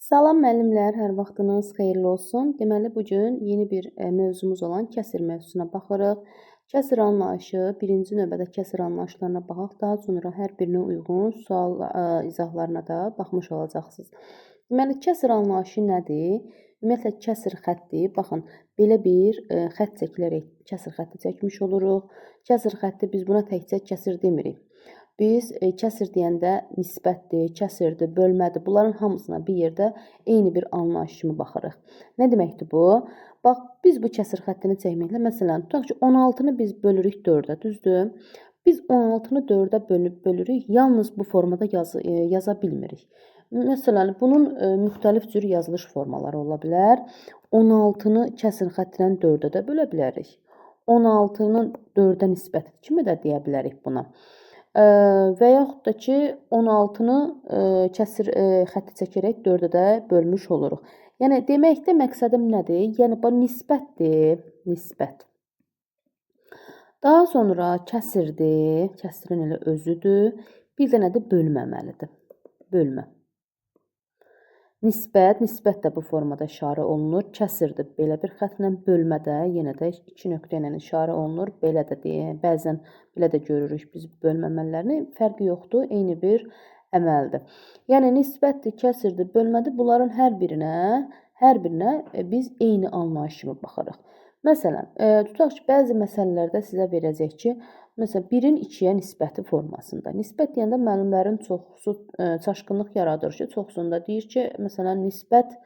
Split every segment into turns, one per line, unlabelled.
Salam müəllimlər, hər vaxtınız xeyirli olsun. Deməli, bu gün yeni bir mövzumuz olan kəsir mövzusuna baxırıq. Kəsir anlayışı, birinci növbədə kəsir anlayışlarına baxaq. Daha sonra hər birinə uyğun sual izahlarına da baxmış olacaqsınız. Deməli, kəsir anlayışı nədir? Ümumiyyətlə, kəsir xətti, baxın, belə bir xətt çəkilərək kəsir xətti çəkmiş oluruq. Kəsir xətti biz buna təkcə kəsir demirik. Biz kəsir deyəndə nisbətdir, kəsirdir, bölmədir. Bunların hamısına bir yerdə eyni bir anlayış kimi baxırıq. Nə deməkdir bu? Bax, biz bu kəsir xəttini çəkməklə, məsələn, tutaq ki, 16-nı biz bölürük 4-ə, düzdür? Biz 16-nı 4-ə bölürük, yalnız bu formada yaza bilmirik. Məsələn, bunun müxtəlif cür yazılış formaları ola bilər. 16-nı kəsir xətti ilə 4-ə də bölə bilərik. 16-nın 4-ə nisbəti kimi də deyə bilərik buna. Və yaxud da ki, 16-nı kəsir xətti çəkərək 4-ə də bölmüş oluruq. Yəni, deməkdə məqsədim nədir? Yəni, bu nisbətdir, nisbət. Daha sonra kəsirdir, kəsirin elə özüdür. Bir də nədir? Bölmə əməlidir, bölmə. Nisbət, nisbət də bu formada işarə olunur. Kəsirdir, belə bir xətlə, bölmə də yenə də iki nöqtə ilə işarə olunur. Belə də deyə, bəzən belə də görürük biz bölmə əməllərini. Fərqi yoxdur, eyni bir əməldir. Yəni, nisbətdir, kəsirdir, bölmədir. Bunların hər birinə biz eyni anlayış kimi baxırıq. Məsələn, tutaq ki, bəzi məsələlərdə sizə verəcək ki, məsələn, 1-in 2-yə nisbəti formasında. Nisbət deyəndə müəllimlərin çoxusu çaşqınlıq yaradır ki, çoxusunda deyir ki, məsələn, nisbət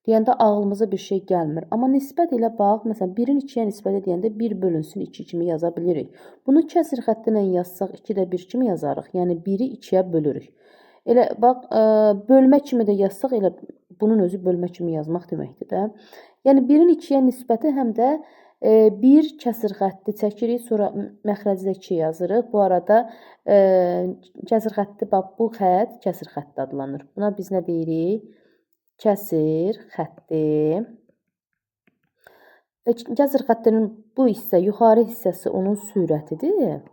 deyəndə ağlımıza bir şey gəlmir. Amma nisbət ilə bax, məsələn, 1-in 2-yə nisbəti deyəndə 1 bölünsün 2 kimi yaza bilirik. Bunu kəsir xətti ilə yazsaq 2-də 1 kimi yazarıq. Yəni, 1-i 2-yə bölürük. Elə bax, bölmə kimi də yazsaq, elə bunun özü bölmə kimi yazmaq deməkdir də. Yəni, 1-in 2-yə nisbəti həm də bir kəsir xətti çəkirik, sonra məxrəci də 2 yazırıq. Bu arada kəsir xətti, bax, bu xətt kəsir xətti adlanır. Buna biz nə deyirik? Kəsir xətti. Kəsir xəttinin bu hissə, yuxarı hissəsi onun sürətidir.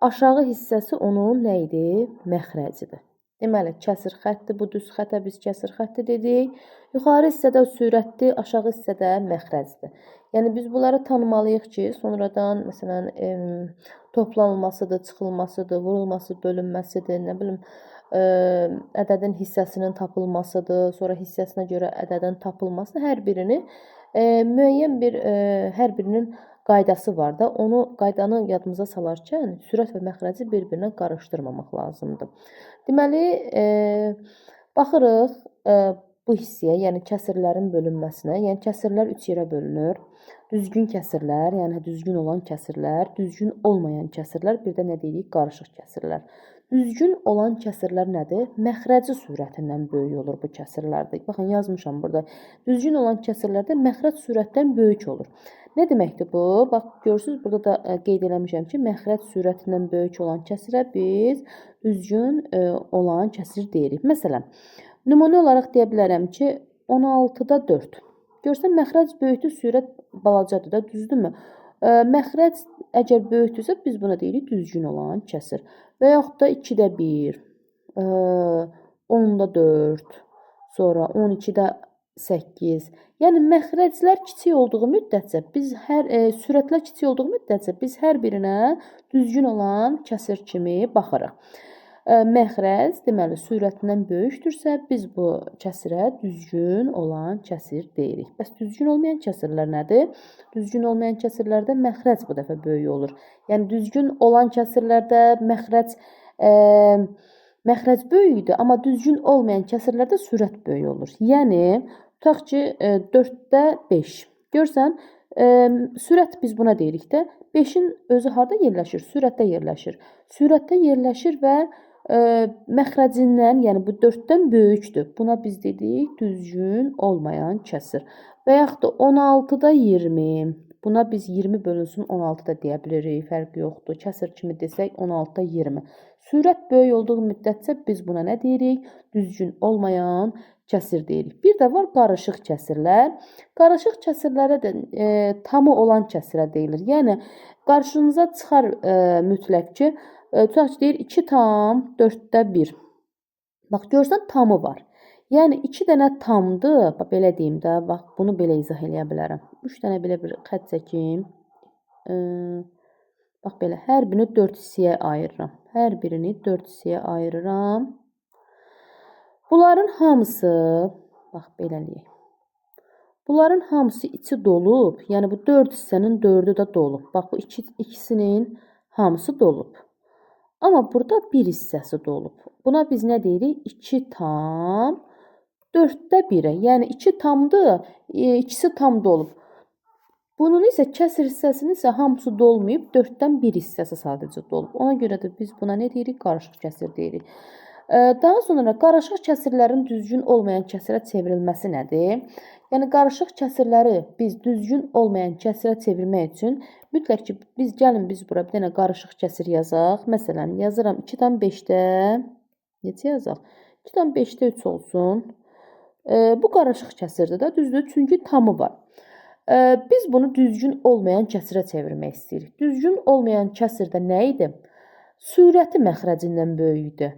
Aşağı hissəsi onun nə idi? Məxrəcidir. Deməli, kəsir xətti, bu düz xətə biz kəsir xətti dedik. Yuxarı hissədə sürətdir, aşağı hissədə məxrəcdir. Yəni, biz bunları tanımalıyıq ki, sonradan, məsələn, toplanılmasıdır, çıxılmasıdır, vurulması, bölünməsidir, nə bilim, ədədin hissəsinin tapılmasıdır, sonra hissəsinə görə ədədin tapılması, hər birini müəyyən bir, hər birinin qaydası var da, onu qaydanı yadımıza salarkən sürət və məxrəci bir-birinə qarışdırmamaq lazımdır. Deməli, baxırıq bu hissəyə, yəni kəsirlərin bölünməsinə. Yəni, kəsirlər 3 yerə bölünür. Düzgün kəsirlər, yəni düzgün olan kəsirlər, düzgün olmayan kəsirlər, bir də nə deyirik? Qarışıq kəsirlər. Düzgün olan kəsirlər nədir? Məxrəci sürətindən böyük olur bu kəsirlərdə. Baxın, yazmışam burada. Düzgün olan kəsirlərdə məxrəc sürətdən böyük olur. Nə deməkdir bu? Bax, görürsünüz, burada da qeyd eləmişəm ki, məxrəc sürətindən böyük olan kəsirə biz düzgün olan kəsir deyirik. Məsələn, nümunə olaraq deyə bilərəm ki, 16-da 4. Görsən, məxrəc böyükdür, sürət balacadır da, düzdürmü? Məxrəc əgər böyükdürsə, biz buna deyirik düzgün olan kəsir. Və yaxud da 2-də 1, 10-da 4, sonra 12-də 8. Yəni, məxrəclər kiçik olduğu müddətcə, biz sürətlər kiçik olduğu müddətcə biz hər birinə düzgün olan kəsir kimi baxırıq. Məxrəc, deməli, sürətindən böyükdürsə, biz bu kəsirə düzgün olan kəsir deyirik. Bəs düzgün olmayan kəsirlər nədir? Düzgün olmayan kəsirlərdə məxrəc bu dəfə böyük olur. Yəni, düzgün olan kəsirlərdə məxrəc böyükdür, amma düzgün olmayan kəsirlərdə sürət böyük olur. Yəni, tutaq ki, 4-də 5. Görsən, sürət biz buna deyirik də, 5-in özü harda yerləşir? Sürətdə yerləşir. Sürətdə yerləşir və məxrəcindən, yəni bu 4-dən böyükdür. Buna biz dedik düzgün olmayan kəsir. Və yaxud da 16-da 20. Buna biz 20 bölünsün 16 da deyə bilirik. Fərqi yoxdur. Kəsir kimi desək 16-da 20. Sürət böyük olduğu müddətcə biz buna nə deyirik? Düzgün olmayan kəsir deyirik. Bir də var qarışıq kəsirlər. Qarışıq kəsirlərə də tamı olan kəsirə deyilir. Yəni, qarşınıza çıxar mütləq ki, tutaq ki, deyir 2 tam 4-də 1. Bax, görsən tamı var. Yəni 2 dənə tamdır. Bax belə deyim də, bax bunu belə izah eləyə bilərəm. 3 dənə belə bir xətt çəkim. Bax belə hər birini 4 hissəyə ayırıram. Hər birini 4 hissəyə ayırıram. Bunların hamısı, bax belə eləyək. Bunların hamısı içi dolub. Yəni bu 4 hissənin 4-ü də dolub. Bax bu ikisinin hamısı dolub. Amma burada bir hissəsi dolub. Buna biz nə deyirik? 2 tam 4-də 1-ə. Yəni 2 tamdır, ikisi tam dolub. Bunun isə kəsir hissəsinin isə hamısı dolmayıb, 4-dən 1 hissəsi sadəcə dolub. Ona görə də biz buna nə deyirik? Qarışıq kəsir deyirik. Daha sonra qarışıq kəsirlərin düzgün olmayan kəsirə çevrilməsi nədir? Yəni qarışıq kəsirləri biz düzgün olmayan kəsirə çevirmək üçün mütləq ki, biz gəlin biz bura bir dənə qarışıq kəsir yazaq. Məsələn, yazıram 2,5-də neçə yazaq? 2,5-də 3 olsun. Bu qarışıq kəsirdir də, düzdür? Çünki tamı var. Biz bunu düzgün olmayan kəsirə çevirmək istəyirik. Düzgün olmayan kəsirdə nə idi? Sürəti məxrəcindən böyükdür.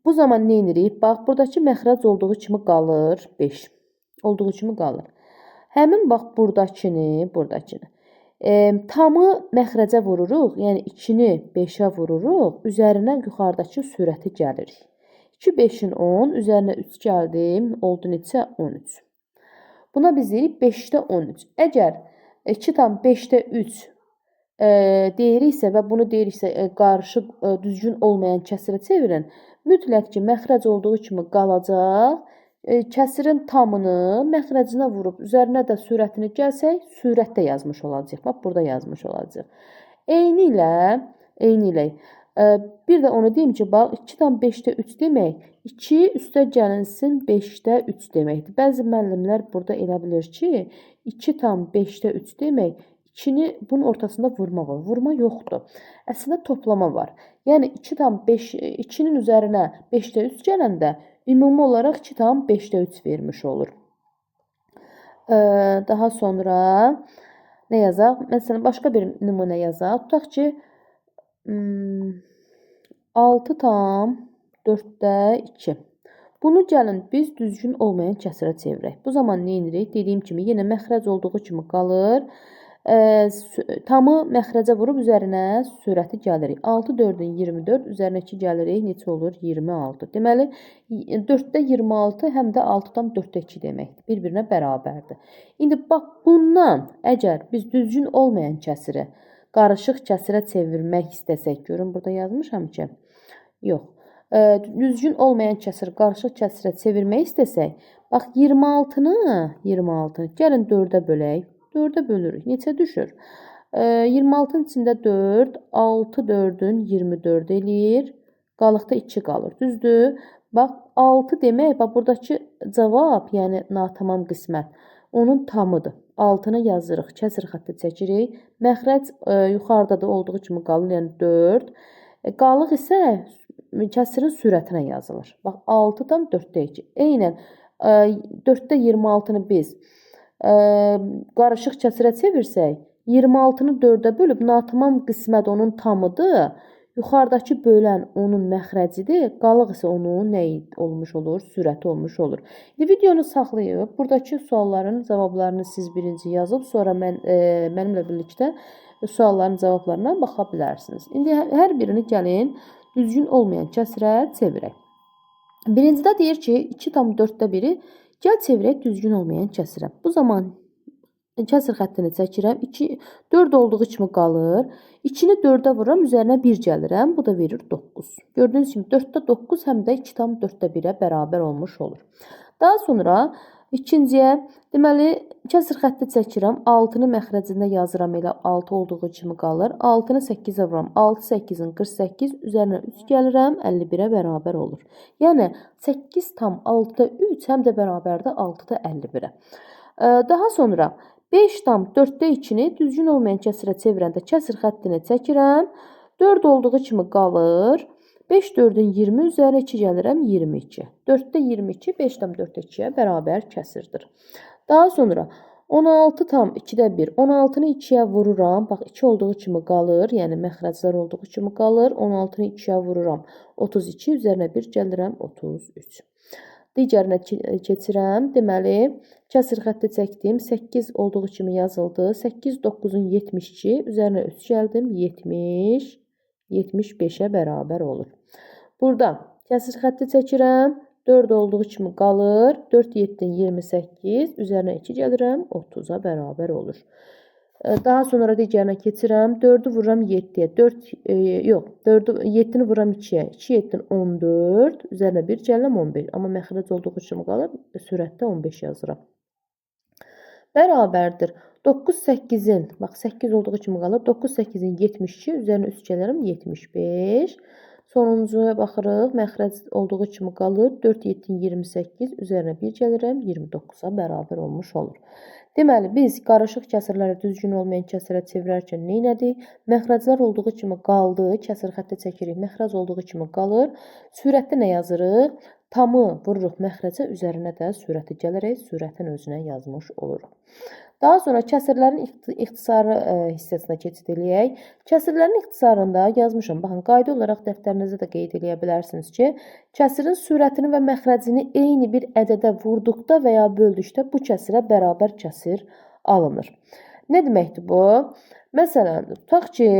Bu zaman nə edirik? Bax, buradakı məxrəc olduğu kimi qalır 5. Olduğu kimi qalır. Həmin bax buradakını. Tamı məxrəcə vururuq, yəni 2-ni 5-ə vururuq, üzərinə yuxarıdakı sürəti gəlirik. 2, 5-in 10, üzərinə 3 gəldi, oldu neçə? 13. Buna biz deyirik 5-də 13. Əgər 2,5-də 3 deyiriksə və bunu deyiriksə qarışıq düzgün olmayan kəsirə çevirin, mütləq ki, məxrəc olduğu kimi qalacaq. Kəsirin tamını məxrəcinə vurub, üzərinə də sürətini gəlsək, sürətdə yazmış olacaq. Bax, burada yazmış olacaq. Eyni ilə. Bir də onu deyim ki, bax, 2,5-də 3 demək, 2 üstə gəlinsin 5-də 3 deməkdir. Bəzi müəllimlər burada elə bilir ki, 2,5-də 3 demək, 2-ni bunun ortasında vurma var. Vurma yoxdur. Əslində toplama var. Yəni 2,5, 2-nin üzərinə 5-də 3 gələndə ümumi olaraq 2,5-də 3 vermiş olur. Daha sonra nə yazaq? Məsələn, başqa bir nümunə yazaq. Tutaq ki, 6,4-də 2. Bunu gəlin biz düzgün olmayan kəsirə çevirək. Bu zaman nə edirik? Dediyim kimi yenə məxrəc olduğu kimi qalır. Tamı məxrəcə vurub üzərinə sürəti gəlirik. 6, 4-ün 24, üzərinə 2 gəlirik. Neçə olur? 26. Deməli, 4-də 26 həm də 6,4-də 2 deməkdir. Bir-birinə bərabərdir. İndi bax, bundan əgər biz düzgün olmayan kəsiri qarışıq kəsirə çevirmək istəsək, görün burada yazmışam ki, yox, düzgün olmayan kəsir qarışıq kəsirə çevirmək istəsək, bax 26-nı gəlin 4-ə bölək. 4-ə bölürük. Neçə düşür? 26-nın içində 4, 6 4-ün 24 eləyir. Qalıqda 2 qalır. Düzdür? Bax, 6 demək, bax, buradakı cavab, yəni natamam qismət, onun tamıdır. 6-nı yazırıq, kəsir xətti çəkirik. Məxrəc yuxarıda da olduğu kimi qalır, yəni 4. Qalıq isə kəsirin sürətinə yazılır. Bax, 6,4-də 2. Eynən 4-də 26-nı biz qarışıq kəsirə çevirsək, 26-nı 4-ə bölüb natamam qismət onun tamıdır. Yuxarıdakı bölən onun məxrəcidir. Qalıq isə onun nə olmuş olur? Sürəti olmuş olur. İndi videonu saxlayıb, buradakı sualların cavablarını siz birinci yazıb, sonra mənimlə birlikdə sualların cavablarına baxa bilərsiniz. İndi hər birini gəlin düzgün olmayan kəsirə çevirək. Birincidə deyir ki, 2,4-də 1-i gəl çevirək düzgün olmayan kəsirə. Bu zaman kəsir xəttini çəkirəm. 2, 4 olduğu kimi qalır. 2-ni 4-ə vururam, üzərinə 1 gəlirəm. Bu da verir 9. Gördüyünüz kimi 4-də 9 həm də 2,4-də 1-ə bərabər olmuş olur. Daha sonra ikinciyə, deməli, kəsir xətti çəkirəm. 6-nı məxrəcində yazıram, elə 6 olduğu kimi qalır. 6-nı 8-ə vururam. 6, 8-in 48, üzərinə 3 gəlirəm, 51-ə bərabər olur. Yəni, 8,6-da 3 həm də bərabərdir 6-da 51-ə. Daha sonra 5,4-də 2-ni düzgün olmayan kəsirə çevirəndə kəsir xəttini çəkirəm. 4 olduğu kimi qalır. 5, 4-ün 20, üzərinə 2 gəlirəm, 22. 4-də 22, 5,4-də 2-yə bərabər kəsirdir. Daha sonra 16,2-də 1. 16-nı 2-yə vururam. Bax, 2 olduğu kimi qalır. Yəni, məxrəclər olduğu kimi qalır. 16-nı 2-yə vururam. 32, üzərinə 1 gəlirəm, 33. Digərinə keçirəm. Deməli, kəsir xətti çəkdim. 8 olduğu kimi yazıldı. 8, 9-un 72. Üzərinə 3 gəldim. 70, 75-ə bərabər olur. Burada kəsir xətti çəkirəm. 4 olduğu kimi qalır. 4, 7-nin 28. Üzərinə 2 gəlirəm. 30-a bərabər olur. Daha sonra digərinə keçirəm. 4-ü vururam 7-yə. 7-ni vururam 2-yə. 2, 7-nin 14. Üzərinə 1 gəlirəm 15. Amma məxrəc olduğu kimi qalır. Sürətdə 15 yazıram. Bərabərdir. 9, 8-in, bax 8 olduğu kimi qalır. 9, 8-in 72. Üzərinə 3 gəlirəm 75. Sonuncuya baxırıq. Məxrəc olduğu kimi qalır. 4, 7-nin 28. Üzərinə 1 gəlirəm. 29-a bərabər olmuş olur. Deməli, biz qarışıq kəsirləri düzgün olmayan kəsirə çevirərkən nə elədik? Məxrəclər olduğu kimi qaldı. Kəsir xətti çəkirik. Məxrəc olduğu kimi qalır. Sürətdə nə yazırıq? Tamı vururuq məxrəcə, üzərinə də sürəti gələrək sürətin özünə yazmış oluruq. Daha sonra kəsirlərin ixtisarı hissəsinə keçid eləyək. Kəsirlərin ixtisarında yazmışam. Baxın, qayda olaraq dəftərinizdə də qeyd eləyə bilərsiniz ki, kəsirin sürətini və məxrəcini eyni bir ədədə vurduqda və ya böldükdə bu kəsirə bərabər kəsir alınır. Nə deməkdir bu? Məsələn, tutaq ki,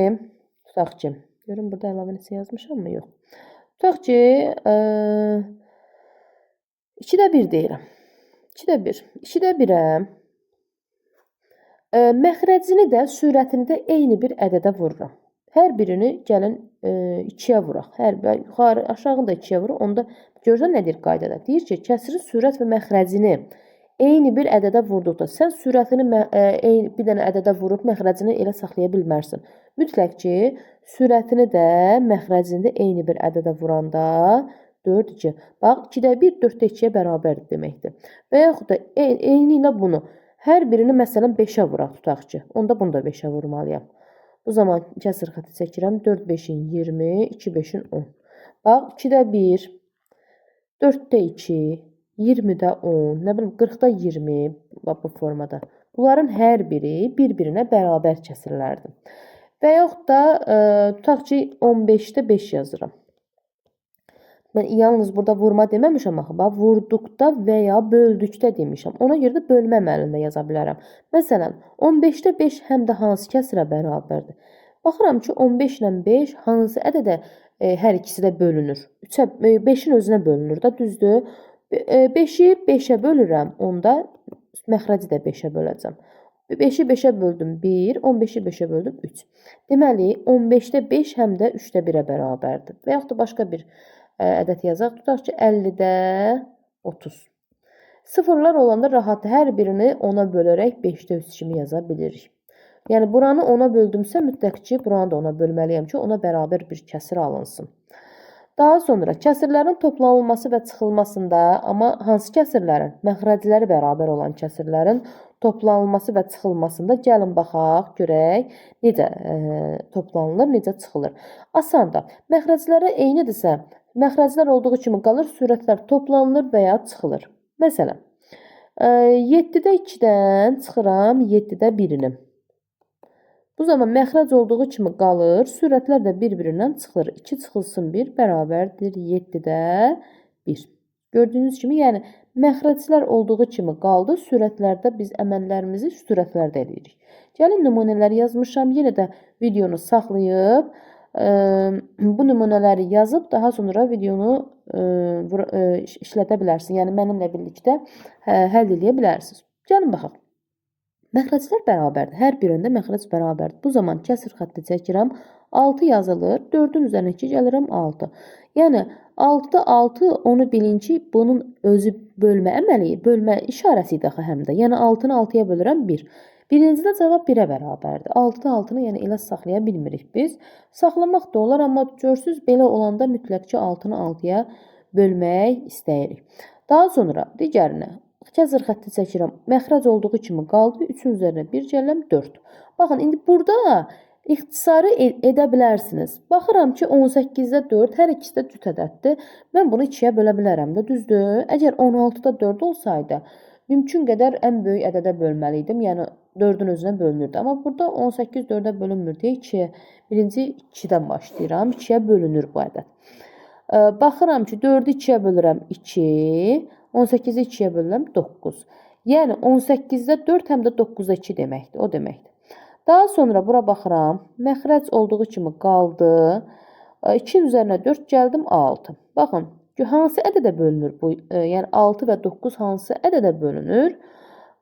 görün burada əlavə nəsə yazmışam mı? Yox. Tutaq ki, 2-də 1 deyirəm. 2-də 1. 2-də 1-ə məxrəcini də, sürətini də eyni bir ədədə vururam. Hər birini gəlin 2-yə vuraq. Hər bir yuxarı, aşağını da 2-yə vuraq. Onda görürsən nə deyir qaydada? Deyir ki, kəsirin sürət və məxrəcini eyni bir ədədə vurduqda sən sürətini bir dənə ədədə vurub məxrəcini elə saxlaya bilmərsən. Mütləq ki, sürətini də, məxrəcini də eyni bir ədədə vuranda 4, 2. Bax, 2-də 1, 4-də 2-yə bərabərdir deməkdir. Və yaxud da eyni ilə bunu hər birini məsələn 5-ə vuraq, tutaq ki. Onda bunu da 5-ə vurmalıyam. Bu zaman kəsir xətti çəkirəm. 4, 5-in 20, 2, 5-in 10. Bax, 2-də 1, 4-də 2, 20-də 10, nə bilim 40-da 20, bax bu formada. Bunların hər biri bir-birinə bərabər kəsirlərdir. Və yaxud da tutaq ki, 15-də 5 yazıram. Mən yalnız burada vurma deməmişəm axı, bax, vurduqda və ya böldükdə demişəm. Ona görə də bölmə əməlində yaza bilərəm. Məsələn, 15-də 5 həm də hansı kəsirə bərabərdir? Baxıram ki, 15 ilə 5 hansı ədədə hər ikisi də bölünür? 5-in özünə bölünür də, düzdür? 5-i 5-ə bölürəm, onda məxrəci də 5-ə böləcəm. 5-i 5-ə böldüm 1, 15-i 5-ə böldüm 3. Deməli, 15-də 5 həm də 3-də 1-ə bərabərdir. Və yaxud da başqa bir ədəd yazaq. Tutaq ki, 50-də 30. Sıfırlar olanda rahat hər birini 10-a bölərək 5-də 3 kimi yaza bilirik. Yəni, buranı 10-a böldümsə, mütləq ki, buranı da 10-a bölməliyəm ki, ona bərabər bir kəsir alınsın. Daha sonra kəsirlərin toplanılması və çıxılmasında, amma hansı kəsirlərin? Məxrəcləri bərabər olan kəsirlərin toplanılması və çıxılmasında gəlin baxaq, görək necə toplanılır, necə çıxılır. Asandır. Məxrəcləri eynidirsə, məxrəclər olduğu kimi qalır, sürətlər toplanılır və ya çıxılır. Məsələn, 7-də 2-dən çıxıram 7-də 1-ini. Bu zaman məxrəc olduğu kimi qalır, sürətlər də bir-birindən çıxılır. 2 çıxılsın 1 bərabərdir 7-də 1. Gördüyünüz kimi, yəni məxrəclər olduğu kimi qaldı, sürətlərdə biz əməllərimizi sürətlərdə eləyirik. Gəlin nümunələri yazmışam, yenə də videonu saxlayıb, bu nümunələri yazıb daha sonra videonu işlədə bilərsiniz. Yəni mənimlə birlikdə həll eləyə bilərsiniz. Gəlin baxaq. Məxrəclər bərabərdir. Hər birində məxrəc bərabərdir. Bu zaman kəsir xətti çəkirəm. 6 yazılır. 4-ün üzərinə 2 gəlirəm 6. Yəni 6-da 6 onu bilin ki, bunun özü bölmə əməli, bölmə işarəsi idi axı həm də. Yəni 6-nı 6-ya bölürəm 1. Birincidə cavab 1-ə bərabərdir. 6-da 6-nı yəni elə saxlaya bilmirik biz. Saxlamaq da olar, amma görürsünüz belə olanda mütləq ki 6-nı 6-ya bölmək istəyirik. Daha sonra digərinə kəsir xətti çəkirəm. Məxrəc olduğu kimi qaldı. 3-ün üzərinə 1 gəlirəm 4. Baxın, indi burada ixtisarı edə bilərsiniz. Baxıram ki, 18-də 4, hər ikisi də cüt ədəddir. Mən bunu 2-yə bölə bilərəm də, düzdür? Əgər 16-da 4 olsaydı, mümkün qədər ən böyük ədədə bölməli idim. Yəni 4-ün özünə bölünürdü. Amma burada 18 4-ə bölünmür deyə 2-yə, birinci 2-dən başlayıram. 2-yə bölünür bu ədəd. Baxıram ki, 4-ü 2-yə bölürəm 2, 18-i 2-yə bölürəm, 9. Yəni 18-də 4 həm də 9-da 2 deməkdir. O deməkdir. Daha sonra bura baxıram. Məxrəc olduğu kimi qaldı. 2-nin üzərinə 4 gəldim, 6. Baxın, hansı ədədə bölünür bu? Yəni 6 və 9 hansı ədədə bölünür?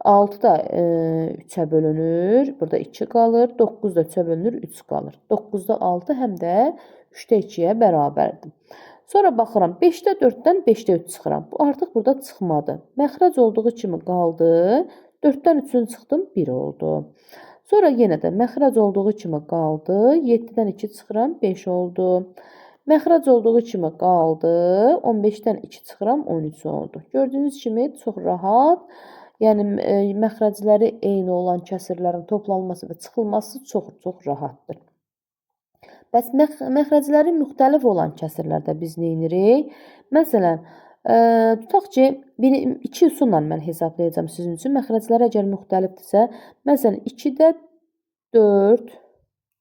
6 da 3-ə bölünür. Burada 2 qalır. 9 da 3-ə bölünür, 3 qalır. 9-da 6 həm də 3-də 2-yə bərabərdir. Sonra baxıram, 5-də 4-dən 5-də 3 çıxıram. Bu artıq burada çıxmadı. Məxrəc olduğu kimi qaldı. 4-dən 3-ün çıxdım, 1 oldu. Sonra yenə də məxrəc olduğu kimi qaldı. 7-dən 2 çıxıram, 5 oldu. Məxrəc olduğu kimi qaldı. 15-dən 2 çıxıram, 13 oldu. Gördüyünüz kimi çox rahat. Yəni məxrəcləri eyni olan kəsirlərin toplanması və çıxılması çox-çox rahatdır. Bəs məxrəcləri müxtəlif olan kəsirlərdə biz nə edirik? Məsələn, tutaq ki, iki üsulla mən hesablayacağam sizin üçün. Məxrəcləri əgər müxtəlifdirsə, məsələn, 2-də 4,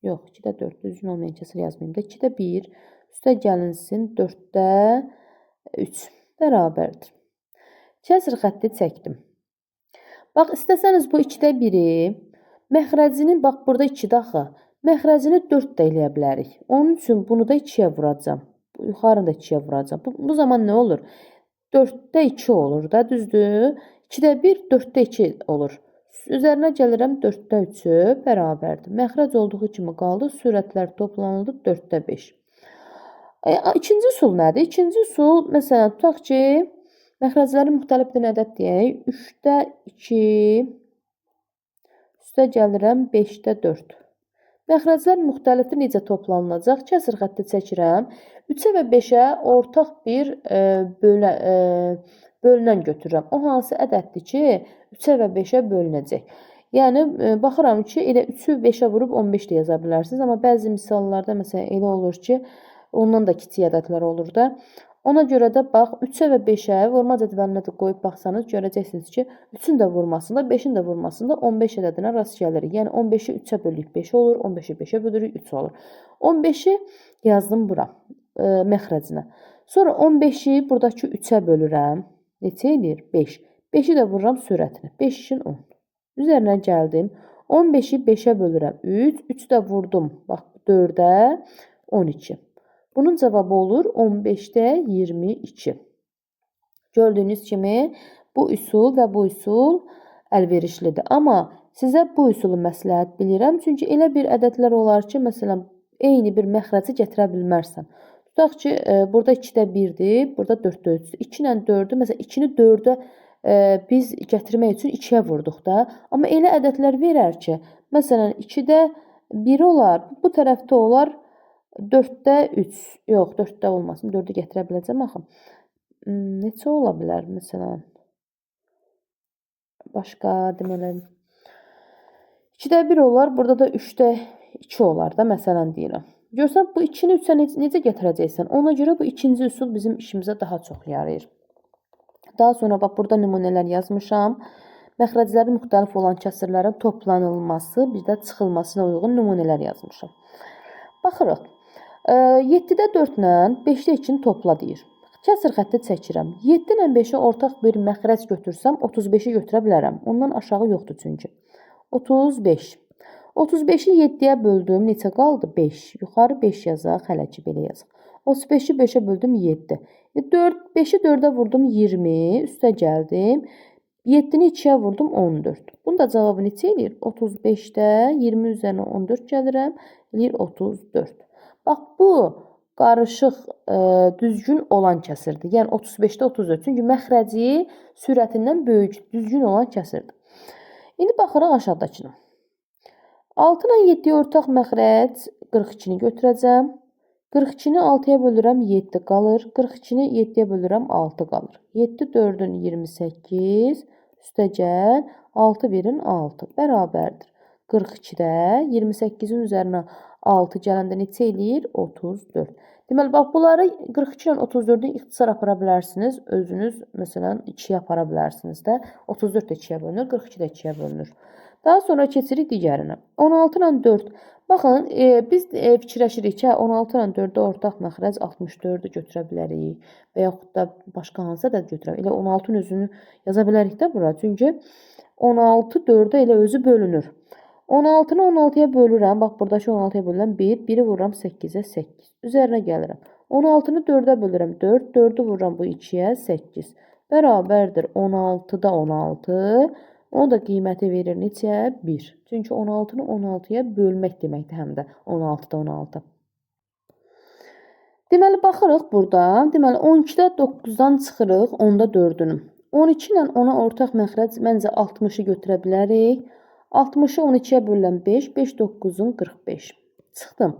yox, 2-də 4, düzgün olmayan kəsir yazmayayım da, 2-də 1, üstə gəlinsin 4-də 3 bərabərdir. Kəsir xətti çəkdim. Bax, istəsəniz bu 2-də 1-i, məxrəcini, bax, burada 2-də axı, məxrəcini 4 də eləyə bilərik. Onun üçün bunu da 2-yə vuracam. Yuxarını da 2-yə vuracam. Bu zaman nə olur? 4-də 2 olur da, düzdür? 2-də 1, 4-də 2 olur. Üzərinə gəlirəm 4-də 3-ü bərabərdir. Məxrəc olduğu kimi qaldı. Sürətlər toplanıldı 4-də 5. İkinci üsul nədir? İkinci üsul, məsələn, tutaq ki, məxrəcləri müxtəlif bir ədəd deyək. 3-də 2, üstə gəlirəm 5-də 4. Məxrəclər müxtəlifdir, necə toplanılacaq? Kəsir xətti çəkirəm. 3-ə və 5-ə ortaq bir bölünən götürürəm. O hansı ədəddir ki, 3-ə və 5-ə bölünəcək. Yəni, baxıram ki, elə 3-ü 5-ə vurub 15 də yaza bilərsiniz. Amma bəzi misallarda, məsələn, elə olur ki, ondan da kiçik ədədlər olur da. Ona görə də bax, 3-ə və 5-ə vurma cədvəlinə də qoyub baxsanız, görəcəksiniz ki, 3-ün də vurmasında, 5-in də vurmasında 15 ədədinə rast gəlirik. Yəni, 15-i 3-ə bölürük, 5 olur, 15-i 5-ə bölürük, 3 olur. 15-i yazdım bura, məxrəcinə. Sonra 15-i buradakı 3-ə bölürəm. Neçə eləyir? 5. 5-i də vururam sürətinə. 5 üçün 10. Üzərinə gəldim. 15-i 5-ə bölürəm. 3. 3-ü də vurdum. Bax, 4-ə 12. Bunun cavabı olur 15-də 22. Gördüyünüz kimi bu üsul və bu üsul əlverişlidir. Amma sizə bu üsulu məsləhət bilirəm. Çünki elə bir ədədlər olar ki, məsələn, eyni bir məxrəci gətirə bilmərsən. Tutaq ki, burada 2-də 1-dir, burada 4-də 3-dür. 2 ilə 4-ü, məsələn, 2-ni 4-ə biz gətirmək üçün 2-yə vurduq da. Amma elə ədədlər verər ki, məsələn, 2-də 1 olar, bu tərəfdə olar 4-də 3. Yox, 4-də olmasın. 4-ü gətirə biləcəm axı. Neçə ola bilər, məsələn? Başqa, deməli, 2-də 1 olar, burada da 3-də 2 olar da, məsələn, deyirəm. Görsən, bu 2-ni 3-ə necə gətirəcəksən? Ona görə bu ikinci üsul bizim işimizə daha çox yarayır. Daha sonra, bax, burada nümunələr yazmışam. Məxrəcləri müxtəlif olan kəsirlərin toplanılması, bir də çıxılmasına uyğun nümunələr yazmışam. Baxırıq. 7-də 4 ilə 5-də 2-ni topla deyir. Kəsir xətti çəkirəm. 7 ilə 5-ə ortaq bir məxrəc götürsəm, 35-i götürə bilərəm. Ondan aşağı yoxdur çünki. 35. 35-i 7-yə böldüm. Neçə qaldı? 5. Yuxarı 5 yazaq. Hələ ki, belə yazaq. 35-i 5-ə böldüm 7. 5-i 4-ə vurdum 20. Üstə gəldim. 7-ni 2-yə vurdum 14. Bunun da cavabı neçə eləyir? 35-də 20 üzərinə 14 gəlirəm. Eləyir 34. Bax, bu qarışıq düzgün olan kəsirdir. Yəni 35-də 34. Çünki məxrəci sürətindən böyük, düzgün olan kəsirdir. İndi baxırıq aşağıdakına. 6 ilə 7-yə ortaq məxrəc 42-ni götürəcəm. 42-ni 6-ya bölürəm, 7 qalır. 42-ni 7-yə bölürəm, 6 qalır. 7 4-ün 28, üstəgəl 6 1-in 6 bərabərdir. 42-də 28-in üzərinə 6 gələndə neçə eləyir? 34. Deməli, bax, bunları 42 ilə 34-ü ixtisar apara bilərsiniz. Özünüz, məsələn, 2-yə apara bilərsiniz də. 34 də 2-yə bölünür, 42 də 2-yə bölünür. Daha sonra keçirik digərinə. 16 ilə 4. Baxın, biz fikirləşirik ki, 16 ilə 4-ə ortaq məxrəc 64-ü götürə bilərik və yaxud da başqa hansı ədəd götürə bilərik. Elə 16-nın özünü yaza bilərik də bura. Çünki 16 4-ə elə özü bölünür. 16-nı 16-ya bölürəm. Bax, buradakı 16-ya bölürəm 1, 1-i vururam 8-ə 8. Üzərinə gəlirəm. 16-nı 4-ə bölürəm 4, 4-ü vururam bu 2-yə 8. Bərabərdir 16-da 16. O da qiyməti verir neçə? 1. Çünki 16-nı 16-ya bölmək deməkdir həm də 16-da 16. Deməli, baxırıq burada. Deməli, 12-də 9-dan çıxırıq, 10-da 4-ünü. 12 ilə 10-a ortaq məxrəc məncə 60-ı götürə bilərik. 60-ı 12-yə bölürəm 5, 5 9-un 45. Çıxdım.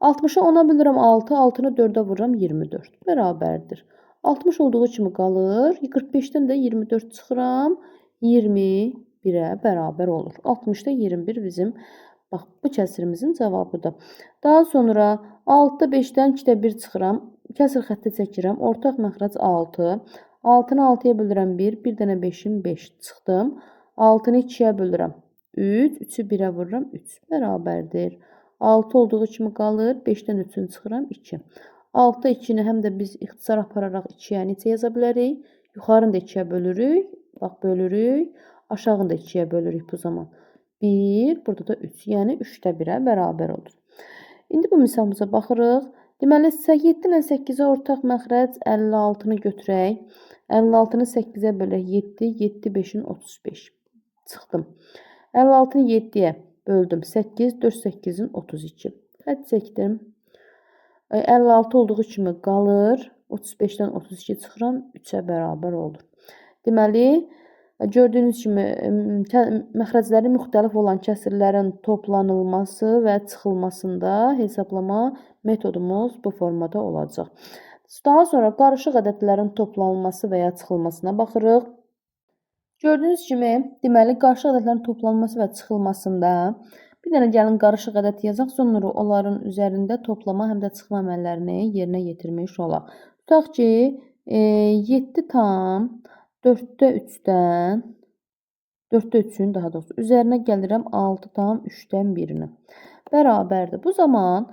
60-ı 10-a bölürəm 6, 6-nı 4-ə vururam 24. Bərabərdir. 60 olduğu kimi qalır. 45-dən də 24 çıxıram. 21-ə bərabər olur. 60-da 21 bizim, bax, bu kəsirimizin cavabıdır. Daha sonra 6-da 5-dən 2-də 1 çıxıram. Kəsir xətti çəkirəm. Ortaq məxrəc 6. 6-nı 6-ya bölürəm 1. Bir dənə 5-in 5 çıxdım. 6-nı 2-yə bölürəm 3. 3-ü 1-ə vururam 3. Bərabərdir. 6 olduğu kimi qalır. 5-dən 3-ünü çıxıram 2. 6-da 2-ni həm də biz ixtisar apararaq 2-yə neçə yaza bilərik? Yuxarını da 2-yə bölürük. Bax, bölürük. Aşağını da 2-yə bölürük bu zaman. 1, burada da 3. Yəni 3-də 1-ə bərabər olur. İndi bu misalımıza baxırıq. Deməli, 7 ilə 8-ə ortaq məxrəc 56-nı götürək. 56-nı 8-ə bölək 7, 7, 5-in 35. Çıxdım. 56-nı 7-yə böldüm. 8, 4, 8-in 32. Xətt çəkdim. 56 olduğu kimi qalır. 35-dən 32 çıxıram. 3-ə bərabər olur. Deməli, gördüyünüz kimi məxrəcləri müxtəlif olan kəsirlərin toplanılması və çıxılmasında hesablama metodumuz bu formada olacaq. Daha sonra qarışıq ədədlərin toplanılması və ya çıxılmasına baxırıq. Gördüyünüz kimi, deməli, qarışıq ədədlərin toplanması və çıxılmasında bir dənə gəlin qarışıq ədəd yazaq, sonra onların üzərində toplama həm də çıxma əməllərini yerinə yetirmiş olaq. Tutaq ki, 7 tam 4-də 3-dən, 4-də 3-ün daha doğrusu, üzərinə gəlirəm 6 tam 3-dən 1-ini. Bərabərdir. Bu zaman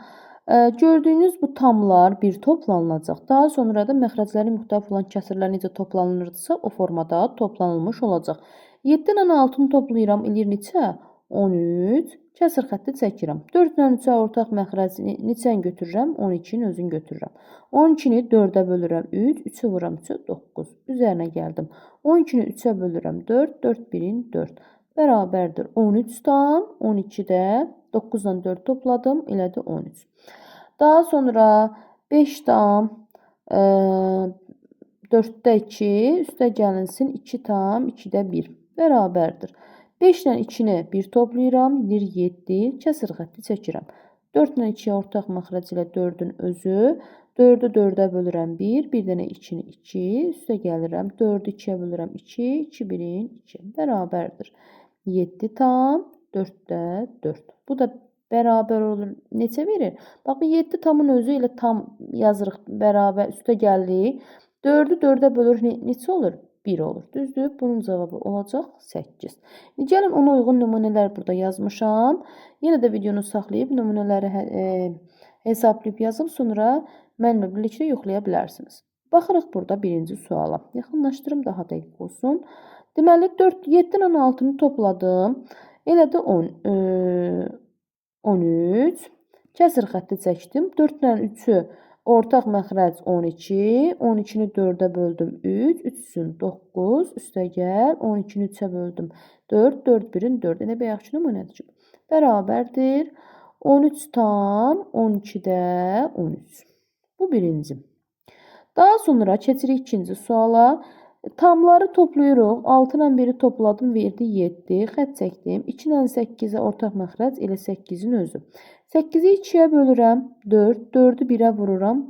gördüyünüz bu tamlar bir toplanılacaq. Daha sonra da məxrəcləri müxtəlif olan kəsirlər necə toplanılırdısa, o formada toplanılmış olacaq. 7 ilə 6-nı toplayıram, eləyir neçə? 13. Kəsir xətti çəkirəm. 4 ilə 3-ə ortaq məxrəc neçəni götürürəm? 12-nin özünü götürürəm. 12-ni 4-ə bölürəm 3, 3-ü vururam 3-ə 9. Üzərinə gəldim. 12-ni 3-ə bölürəm 4, 4 1-in 4. Bərabərdir 13 tam, 12-də 9 ilə 4 topladım, elədi 13. Daha sonra 5 tam 4-də 2, üstə gəlinsin 2 tam 2-də 1. Bərabərdir. 5 ilə 2-ni 1 toplayıram, eləyir 7, kəsir xətti çəkirəm. 4 ilə 2-yə ortaq məxrəc ilə 4-ün özü, 4-ü 4-ə bölürəm 1, bir dənə 2-ni 2, üstə gəlirəm, 4-ü 2-yə bölürəm 2, 2 1-in 2, bərabərdir. 7 tam 4-də 4. Bu da bərabər olur. Neçə verir? Bax, bu 7 tamın özü ilə tam yazırıq, bərabər, üstə gəldik. 4-ü 4-ə bölürük, neçə olur? 1 olur. Düzdür? Bunun cavabı olacaq 8. İndi gəlin ona uyğun nümunələr burada yazmışam. Yenə də videonu saxlayıb nümunələri hesablayıb yazıb sonra mənimlə birlikdə yoxlaya bilərsiniz. Baxırıq burada birinci suala. Yaxınlaşdırım daha dəqiq olsun. Deməli 4, 7 ilə 6-nı topladım. Elədi 13. Kəsir xətti çəkdim. 4 ilə 3-ü ortaq məxrəc 12. 12-ni 4-ə böldüm 3. 3-ün 9. Üstə gəl. 12-ni 3-ə böldüm 4. 4 1-in 4. Elə bayaqki nümunədir ki, bərabərdir. 13 tam 12-də 13. Bu birinci. Daha sonra keçirik ikinci suala. Tamları toplayırıq. 6 ilə 1-i topladım, verdi 7. Xətt çəkdim. 2 ilə 8-ə ortaq məxrəc elə 8-in özü. 8-i 2-yə bölürəm 4. 4-ü 1-ə vururam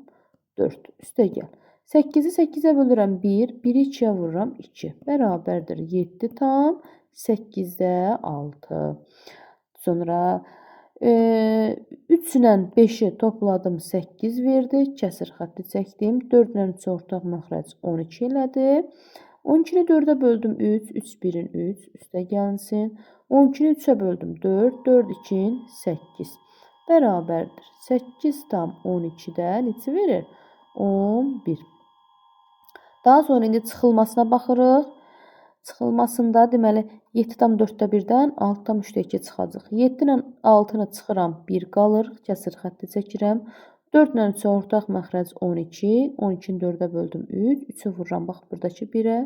4. Üstə gəl. 8-i 8-ə bölürəm 1. 1-i 2-yə vururam 2. Bərabərdir 7 tam 8-də 6. Sonra 3 ilə 5-i topladım, 8 verdi. Kəsir xətti çəkdim. 4 ilə 3 ortaq məxrəc 12 elədi. 12-ni 4-ə böldüm 3. 3 1-in 3. Üstə gəlinsin. 12-ni 3-ə böldüm 4. 4 2-in 8. Bərabərdir. 8,12-də neçə verir? 11. Daha sonra indi çıxılmasına baxırıq. Çıxılmasında deməli 7,4-də 1-dən 6,3-də 2 çıxacaq. 7 ilə 6-nı çıxıram, 1 qalır. Kəsir xətti çəkirəm. 4 ilə 3-ə ortaq məxrəc 12. 12-ni 4-ə böldüm 3. 3-ü vururam bax buradakı 1-ə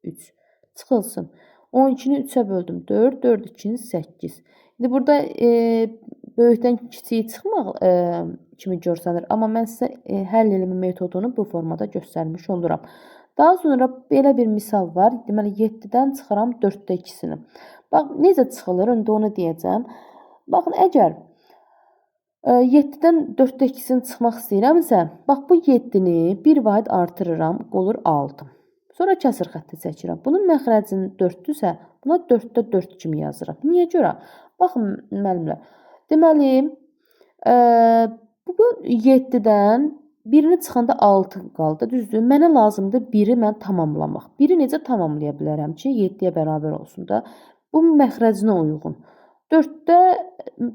3. Çıxılsın. 12-ni 3-ə böldüm 4. 4 2-ni 8. İndi burada böyükdən kiçiyi çıxmaq kimi görsənir. Amma mən sizə həll elmi metodunu bu formada göstərmiş oluram. Daha sonra belə bir misal var. Deməli 7-dən çıxıram 4-də 2-sini. Bax necə çıxılır? İndi onu deyəcəm. Baxın, əgər 7-dən 4-də 2-sini çıxmaq istəyirəmsə, bax bu 7-ni bir vahid artırıram, olur 6. Sonra kəsir xətti çəkirəm. Bunun məxrəcinin 4-dürsə, buna 4-də 4 kimi yazıram. Niyə görə? Baxın müəllimlər. Deməli, bu 7-dən birini çıxanda 6 qaldı. Düzdür? Mənə lazımdır 1-i mən tamamlamaq. 1-i necə tamamlaya bilərəm ki, 7-yə bərabər olsun da. Bu məxrəcinə uyğun. 4-də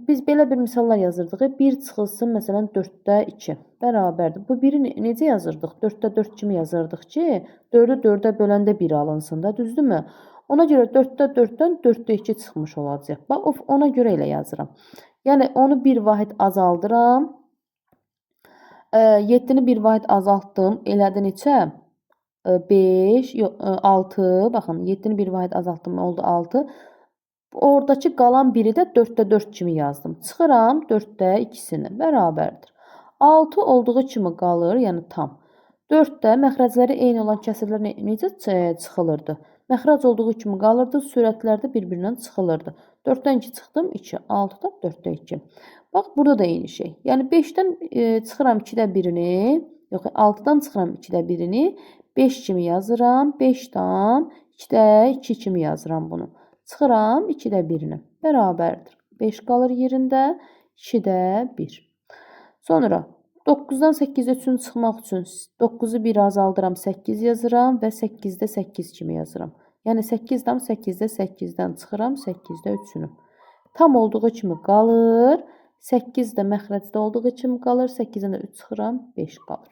biz belə bir misallar yazırdıq. 1 çıxılsın, məsələn, 4-də 2 bərabərdir. Bu 1-i necə yazırdıq? 4-də 4 kimi yazırdıq ki, 4-ü 4-ə böləndə 1 alınsın da, düzdürmü? Ona görə 4-də 4-dən 4-də 2 çıxmış olacaq. Bax, ona görə elə yazıram. Yəni, onu bir vahid azaldıram. 7-ni bir vahid azaltdım. Elədi neçə? 5, yox, 6. Baxın, 7-ni bir vahid azaltdım, oldu 6. Oradakı qalan biri də 4-də 4 kimi yazdım. Çıxıram 4-də 2-sini. Bərabərdir. 6 olduğu kimi qalır, yəni tam. 4-də məxrəcləri eyni olan kəsirlər necə çıxılırdı? Məxrəc olduğu kimi qalırdı, sürətlər də bir-birindən çıxılırdı. 4-dən 2 çıxdım, 2. 6-da 4-də 2. Bax, burada da eyni şey. Yəni 5-dən çıxıram 2-də 1-ini, yox, 6-dan çıxıram 2-də 1-ini, 5 kimi yazıram, 5-dan 2-də 2 kimi yazıram bunu. Çıxıram 2-də 1-ini. Bərabərdir. 5 qalır yerində, 2-də 1. Sonra 9-dan 8-də 3-ün çıxmaq üçün 9-u 1 azaldıram, 8 yazıram və 8-də 8 kimi yazıram. Yəni 8,8-də 8-dən çıxıram 8-də 3-ünü. Tam olduğu kimi qalır. 8 də məxrəcdə olduğu kimi qalır. 8-dən də 3 çıxıram, 5 qalır.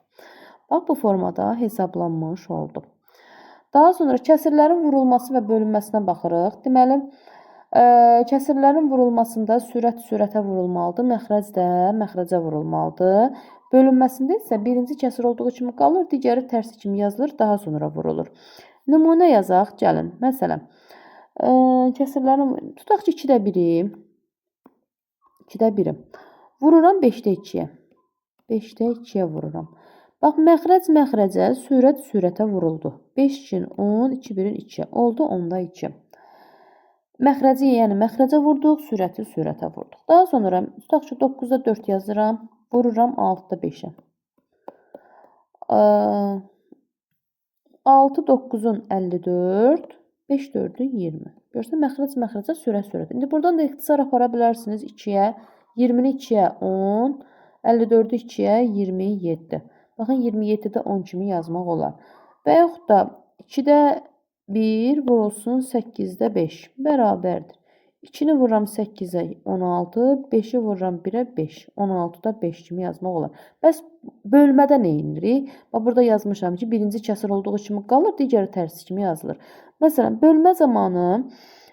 Bax, bu formada hesablanmış oldu. Daha sonra kəsirlərin vurulması və bölünməsinə baxırıq. Deməli, kəsirlərin vurulmasında sürət sürətə vurulmalıdır, məxrəc də məxrəcə vurulmalıdır. Bölünməsində isə birinci kəsir olduğu kimi qalır, digəri tərsi kimi yazılır, daha sonra vurulur. Nümunə yazaq, gəlin. Məsələn, kəsirlərin, tutaq ki, 2-də 1-i, 2-də 1-i. Vururam 5-də 2-yə. 5-də 2-yə vururam. Bax, məxrəc məxrəcə, sürət sürətə vuruldu. 5 2-nin 10, 2 1-in 2. Oldu 10-da 2. Məxrəci, yəni məxrəcə vurduq, sürəti sürətə vurduq. Daha sonra tutaq ki, 9-da 4 yazıram. Vururam 6-da 5-ə. 6 9-un 54, 5 4-ün 20. Görürsən, məxrəc məxrəcə, sürət sürətə. İndi buradan da ixtisar apara bilərsiniz 2-yə, 20-ni 2-yə 10, 54-ü 2-yə 27. Baxın, 27-də 10 kimi yazmaq olar. Və yaxud da 2-də 1 vurulsun 8-də 5 bərabərdir. 2-ni vururam 8-ə 16, 5-i vururam 1-ə 5. 16-da 5 kimi yazmaq olar. Bəs bölmədə nə edirik? Bax, burada yazmışam ki, birinci kəsir olduğu kimi qalır, digəri tərsi kimi yazılır. Məsələn, bölmə zamanı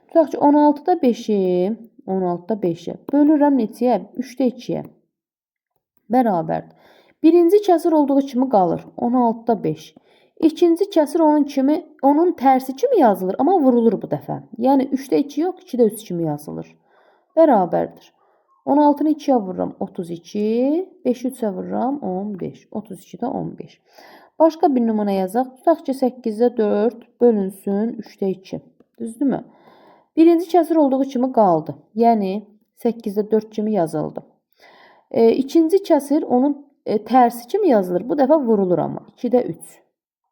tutaq ki, 16-da 5-i, 16-da 5-i bölürəm neçəyə? 3-də 2-yə. Bərabərdir. Birinci kəsir olduğu kimi qalır. 16-da 5. İkinci kəsir onun kimi, onun tərsi kimi yazılır, amma vurulur bu dəfə. Yəni 3-də 2 yox, 2-də 3 kimi yazılır. Bərabərdir. 16-nı 2-yə vururam 32, 5-i 3-ə vururam 15. 32-də 15. Başqa bir nümunə yazaq. Tutaq ki, 8-də 4 bölünsün 3-də 2. Düzdürmü? Birinci kəsir olduğu kimi qaldı. Yəni 8-də 4 kimi yazıldı. İkinci kəsir onun tərsi kimi yazılır. Bu dəfə vurulur amma. 2-də 3.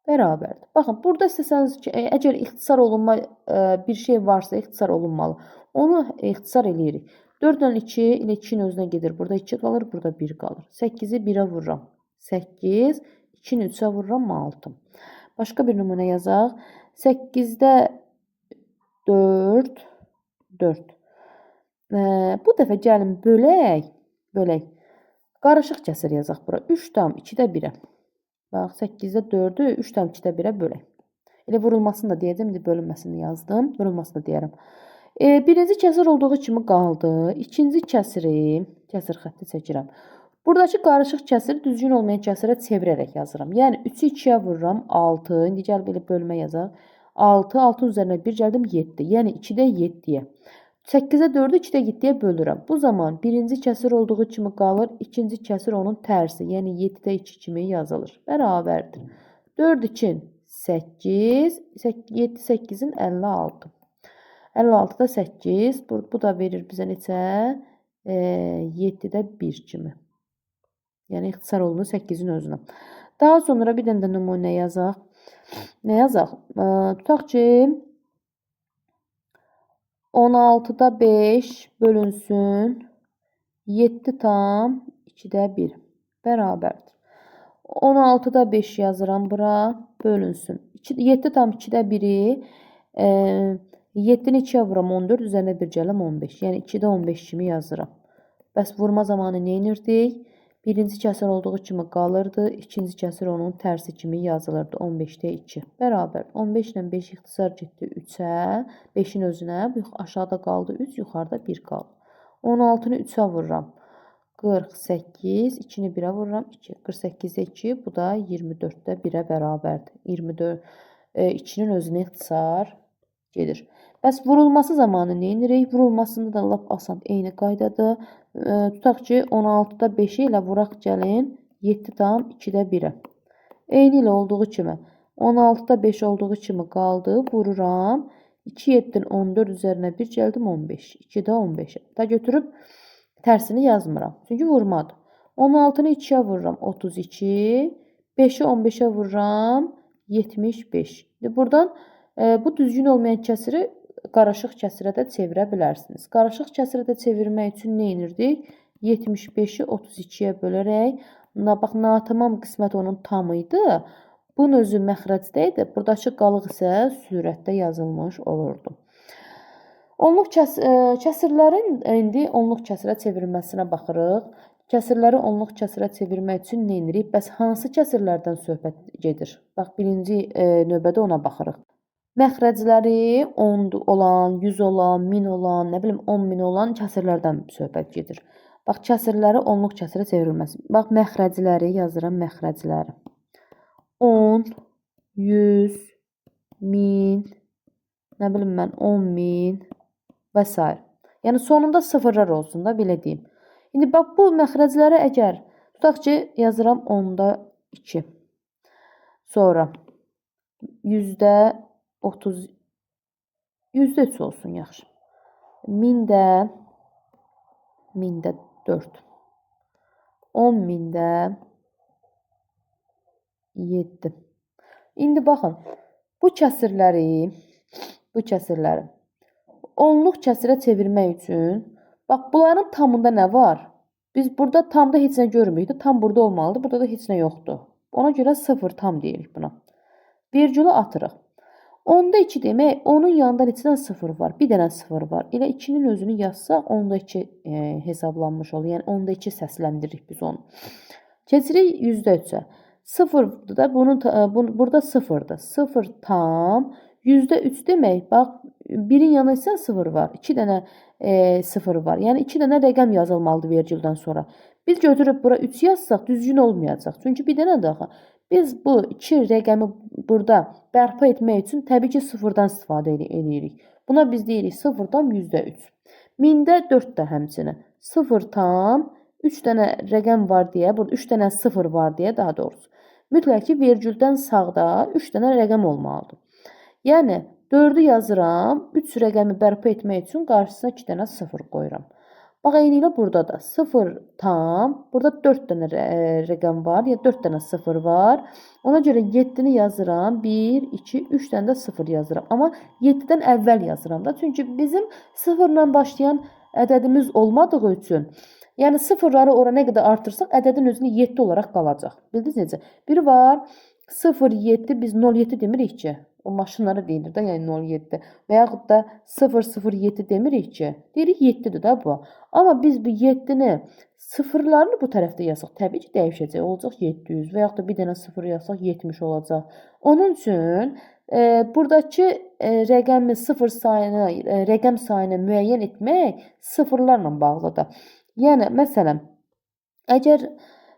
Bərabərdir. Baxın, burada istəsəniz ki, əgər ixtisar olunma bir şey varsa, ixtisar olunmalı. Onu ixtisar eləyirik. 4 ilə 2 ilə 2-nin özünə gedir. Burada 2 qalır, burada 1 qalır. 8-i 1-ə vururam. 8, 2-ni 3-ə vururam, 6. Başqa bir nümunə yazaq. 8-də 4, 4. Bu dəfə gəlin bölək. Bölək. Qarışıq kəsir yazaq bura. 3,2-də 1-ə. Bax, 8-də 4-ü 3,2-də 1-ə bölək. Elə vurulmasını da deyəcəm. İndi bölünməsini yazdım. Vurulmasını da deyərəm. Birinci kəsir olduğu kimi qaldı. İkinci kəsiri, kəsir xətti çəkirəm. Buradakı qarışıq kəsiri düzgün olmayan kəsirə çevirərək yazıram. Yəni 3-ü 2-yə vururam 6. İndi gəl belə bölmə yazaq. 6, 6-nın üzərinə 1 gəldim 7. Yəni 2-də 7-yə. 8-ə 4-ü 2-də 7-yə bölürəm. Bu zaman birinci kəsir olduğu kimi qalır. İkinci kəsir onun tərsi. Yəni 7-də 2 kimi yazılır. Bərabərdir. 4 2 8, 7 8-in 56. 56-da 8. Bu da verir bizə neçə? 7-də 1 kimi. Yəni ixtisar olunur 8-in özünə. Daha sonra bir dənə də nümunə yazaq. Nə yazaq? Tutaq ki 16-da 5 bölünsün 7,2-də 1 bərabərdir. 16-da 5 yazıram bura, bölünsün. 7,2-də 1-i 7-ni 2-yə vuram 14, üzərinə 1 gələm 15. Yəni 2-də 15 kimi yazıram. Bəs vurma zamanı nə edirdik? Birinci kəsir olduğu kimi qalırdı. İkinci kəsir onun tərsi kimi yazılırdı. 15-də 2. Bərabər. 15 ilə 5 ixtisar getdi 3-ə. 5-in özünə. Aşağıda qaldı 3, yuxarıda 1 qaldı. 16-nı 3-ə vururam. 48. 2-ni 1-ə vururam. 2. 48-də 2. Bu da 24-də 1-ə bərabərdir. 24, 2-nin özünə ixtisar gedir. Bəs vurulması zamanı nə edirik? Vurulmasında da lap asan eyni qaydadır. Tutaq ki 16-da 5-i ilə vuraq gəlin 7,2-də 1-ə. Eyni ilə olduğu kimi 16-da 5 olduğu kimi qaldı. Vururam. 2 7-nin 14 üzərinə 1 gəldim 15. 2-də 15-ə. Da götürüb tərsini yazmıram. Çünki vurmadır. 16-nı 2-yə vururam 32. 5-i 15-ə vururam 75. İndi buradan bu düzgün olmayan kəsiri qarışıq kəsirə də çevirə bilərsiniz. Qarışıq kəsirə də çevirmək üçün nə edirdik? 75-i 32-yə bölərək, bax, natamam qismət onun tamı idi. Bunun özü məxrəcdə idi. Buradakı qalıq isə sürətdə yazılmış olurdu. Onluq kəsirlərin indi onluq kəsirə çevrilməsinə baxırıq. Kəsirləri onluq kəsirə çevirmək üçün nə edirik? Bəs hansı kəsirlərdən söhbət gedir? Bax, birinci növbədə ona baxırıq. Məxrəcləri 10 olan, 100 olan, 1000 olan, nə bilim 10.000 olan kəsirlərdən söhbət gedir. Bax, kəsirləri onluq kəsirə çevrilməsi. Bax, məxrəcləri yazıram, məxrəcləri. 10, 100, 1000, nə bilim mən 10.000 və s. Yəni, sonunda sıfırlar olsun da, belə deyim. İndi bax, bu məxrəcləri əgər, tutaq ki, yazıram 10-da 2. Sonra 100-də 30, 3% olsun, yaxşı. 1000-də 4, 10.000-də 7. İndi baxın, bu kəsirləri onluq kəsirə çevirmək üçün, bax, bunların tamında nə var? Biz burada tamda heç nə görmürük. Tam burada olmalıdır, burada da heç nə yoxdur. Ona görə 0 tam deyirik buna. Vergülü atırıq. 10-da 2 demək, onun yanında neçə dənə 0 var? Bir dənə 0 var. Elə 2-nin özünü yazsaq, 10-da 2 hesablanmış olur. Yəni, 10-da 2 səsləndiririk biz onu. Keçirik 3%-ə. 0-dır da, burada 0-dır. 0 tam, 3% demək, bax, 1-in yanında isə 0 var. 2 dənə 0 var. Yəni, 2 dənə rəqəm yazılmalıdır vergüldən sonra. Biz götürüb bura 3 yazsaq, düzgün olmayacaq. Çünki bir dənə daha. Biz bu 2 rəqəmi burada bərpa etmək üçün təbii ki 0-dan istifadə edirik. Buna biz deyirik 0,3%. 1000-də 4 də həmçinin. 0 tam 3 dənə rəqəm var deyə, burada 3 dənə 0 var deyə daha doğrusu. Mütləq ki vergüldən sağda 3 dənə rəqəm olmalıdır. Yəni 4-ü yazıram, 3 rəqəmi bərpa etmək üçün qarşısına 2 dənə 0 qoyuram. Bax, eyni ilə burada da 0 tam, burada 4 dənə rəqəm var, yəni 4 dənə 0 var. Ona görə 7-ni yazıram, 1, 2, 3 dənə də 0 yazıram. Amma 7-dən əvvəl yazıram da. Çünki bizim 0-la başlayan ədədimiz olmadığı üçün, yəni sıfırları ora nə qədər artırsaq, ədədin özünü 7 olaraq qalacaq. Bildiniz necə? Biri var, 0,7, biz 0,7 demirik ki. O maşınlara deyilir də, yəni 0,7. Və yaxud da 0,07 demirik ki, deyirik 7-dir də bu. Amma biz bu 7-ni sıfırlarını bu tərəfdə yazsaq, təbii ki, dəyişəcək. Olacaq 700 və yaxud da bir dənə sıfır yazsaq 70 olacaq. Onun üçün buradakı rəqəmi sıfır sayını, rəqəm sayını müəyyən etmək sıfırlarla bağlıdır. Yəni, məsələn, əgər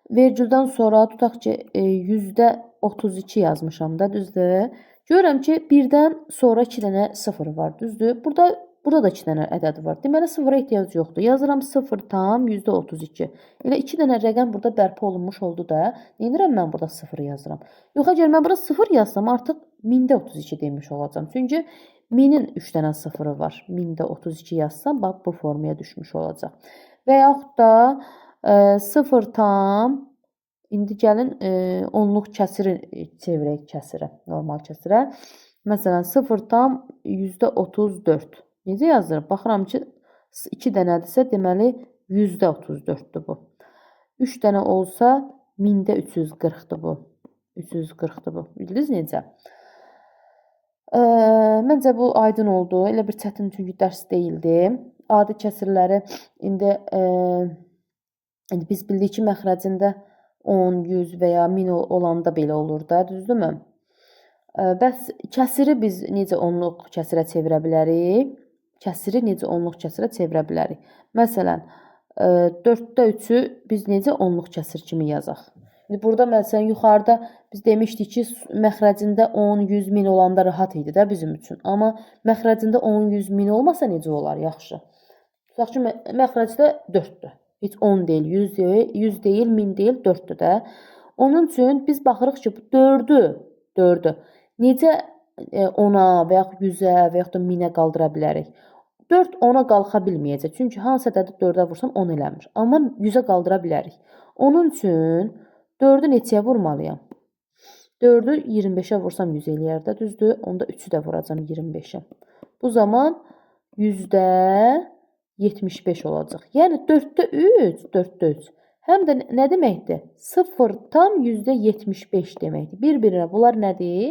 vergüldən sonra tutaq ki, %32 yazmışam da, düzdür? Görürəm ki, birdən sonra 2 dənə sıfır var, düzdür? Burada da 2 dənə ədəd var. Deməli, sıfıra ehtiyac yoxdur. Yazıram 0,32%. Elə 2 dənə rəqəm burada bərpa olunmuş oldu da. Neyinirəm mən burada 0 yazıram? Yox, əgər mən burada 0 yazsam, artıq 1032 demiş olacağam. Çünki 1000-in 3 dənə sıfırı var. 1032 yazsam, bax, bu formaya düşmüş olacaq. Və yaxud da 0 tam... İndi gəlin onluq kəsiri çevirək kəsirə, normal kəsirə. Məsələn, 0,34%. Necə yazırıq? Baxıram ki, 2 dənədirsə, deməli %34-dür bu. 3 dənə olsa, 1000-də 340-dır bu. 340-dır bu. Bildiniz necə? Məncə bu aydın oldu. Elə bir çətin çünki dərs deyildi. Adi kəsirləri indi biz bildik ki, məxrəcində 10, 100 və ya 1000 olanda belə olur da, düzdürmü? Bəs kəsiri biz necə onluq kəsirə çevirə bilərik? Kəsiri necə onluq kəsirə çevirə bilərik? Məsələn, 4-də 3-ü biz necə onluq kəsir kimi yazaq? İndi burada məsələn, yuxarıda biz demişdik ki, məxrəcində 10, 100, 1000 olanda rahat idi də bizim üçün. Amma məxrəcində 10, 100, 1000 olmasa necə olar? Yaxşı. Tutaq ki, məxrəcdə 4-dür. Heç 10 deyil, 100 deyil, 100 deyil, 1000 deyil, 4-dür də. Onun üçün biz baxırıq ki, bu 4-ü necə 10-a və yaxud 100-ə və yaxud da 1000-ə qaldıra bilərik? 4 10-a qalxa bilməyəcək. Çünki hansı ədədi 4-ə vursam 10 eləmir. Amma 100-ə qaldıra bilərik. Onun üçün 4-ü neçəyə vurmalıyam? 4-ü 25-ə vursam 100 eləyər də, düzdür? Onda 3-ü də vuracam 25-ə. Bu zaman %75 olacaq. Yəni 4-də 3, 4-də 3. Həm də nə deməkdir? 0,75 deməkdir. Bir-birinə bunlar nədir?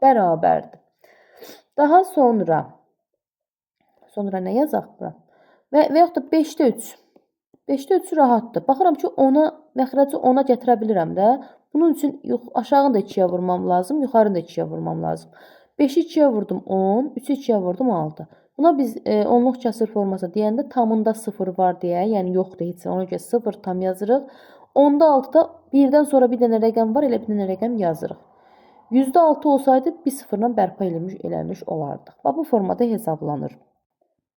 Bərabərdir. Daha sonra nə yazaq bura? Və yaxud da 5-də 3. 5-də 3 rahatdır. Baxıram ki, məxrəci 10-a gətirə bilirəm də. Bunun üçün aşağını da 2-yə vurmam lazım, yuxarını da 2-yə vurmam lazım. 5-i 2-yə vurdum 10, 3-ü 2-yə vurdum 6. Buna biz onluq kəsir forması deyəndə tamında 0 var deyə, yəni yoxdur heç. Ona görə 0 tam yazırıq. 10-da 6-da birdən sonra bir dənə rəqəm var, elə bir dənə rəqəm yazırıq. %6 olsaydı bir sıfırla bərpa eləmiş olardıq. Bax, bu formada hesablanır.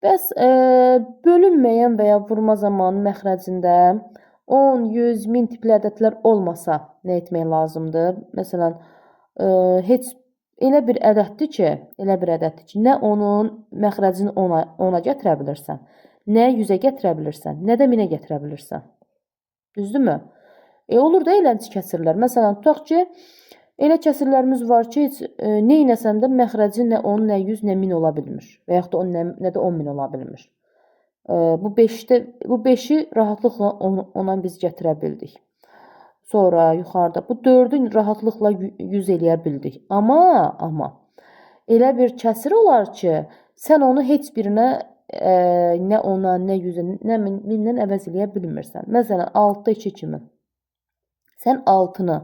Bəs bölünməyən və ya vurma zamanı məxrəcində 10, 100, 1000 tipli ədədlər olmasa nə etmək lazımdır? Məsələn, heç elə bir ədəddir ki, nə onun məxrəcini 10-a gətirə bilirsən, nə 100-ə gətirə bilirsən, nə də 1000-ə gətirə bilirsən. Düzdürmü? Olur da elə kəsirlər. Məsələn, tutaq ki, elə kəsirlərimiz var ki, heç nə eləsən də məxrəci nə 10, nə 100, nə 1000 ola bilmir. Və yaxud da nə də 10.000 ola bilmir. Bu 5-i rahatlıqla ona biz gətirə bildik. Sonra yuxarıda bu 4-ü rahatlıqla 100 eləyə bildik. Amma elə bir kəsir olar ki, sən onu heç birinə nə 10-a, nə 100-ə, nə 1000-dən əvəz eləyə bilmirsən. Məsələn, 6-da 2 kimi. Sən 6-nı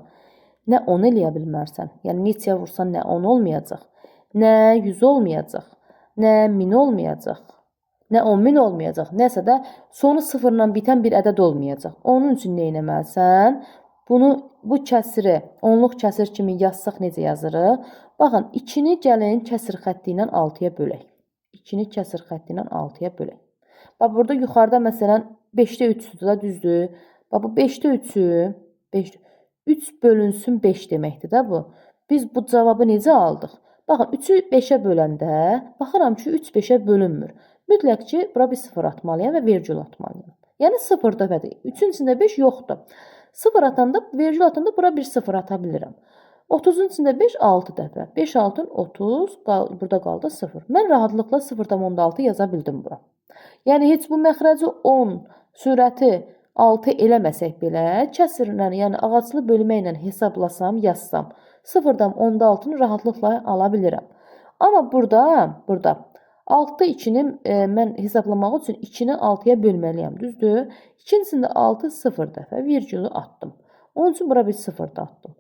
nə 10 eləyə bilmərsən. Yəni, neçəyə vursan nə 10 olmayacaq, nə 100 olmayacaq, nə 1000 olmayacaq, nə 10.000 olmayacaq. Nəsə də sonu sıfırla bitən bir ədəd olmayacaq. Onun üçün nə eləməlisən? Bu kəsiri onluq kəsir kimi yazsaq necə yazırıq? Baxın, 2-ni gəlin kəsir xətti ilə 6-ya bölək. 2-ni kəsir xətti ilə 6-ya bölək. Bax, burada yuxarıda məsələn 5-də 3-dür da, düzdür. Bax, bu 5-də 3-ü, 3 bölünsün 5 deməkdir də bu. Biz bu cavabı necə aldıq? Baxın, 3-ü 5-ə böləndə, baxıram ki, 3 5-ə bölünmür. Mütləq ki, bura bir 0 atmalıyam və vergül atmalıyam. Yəni, 0 dəfədir. 3-ün içində 5 yoxdur. 0 atanda, vergül atanda bura bir 0 ata bilirəm. 30-un içində 5, 6 dəfə. 5, 6, 30, burada qaldı 0. Mən rahatlıqla 0,6 yaza bildim bura. Yəni, heç bu məxrəci 10, sürəti 6 eləməsək belə, kəsirlə, yəni ağaclı bölmə ilə hesablasam, yazsam, 0,6-nı rahatlıqla ala bilirəm. Amma burada 6'da 2-ni mən hesablamaq üçün 2-ni 6-ya bölməliyəm, düzdür? 2-nin içində 6 0 dəfə virgülü atdım. Onun üçün bura bir 0 da atdım.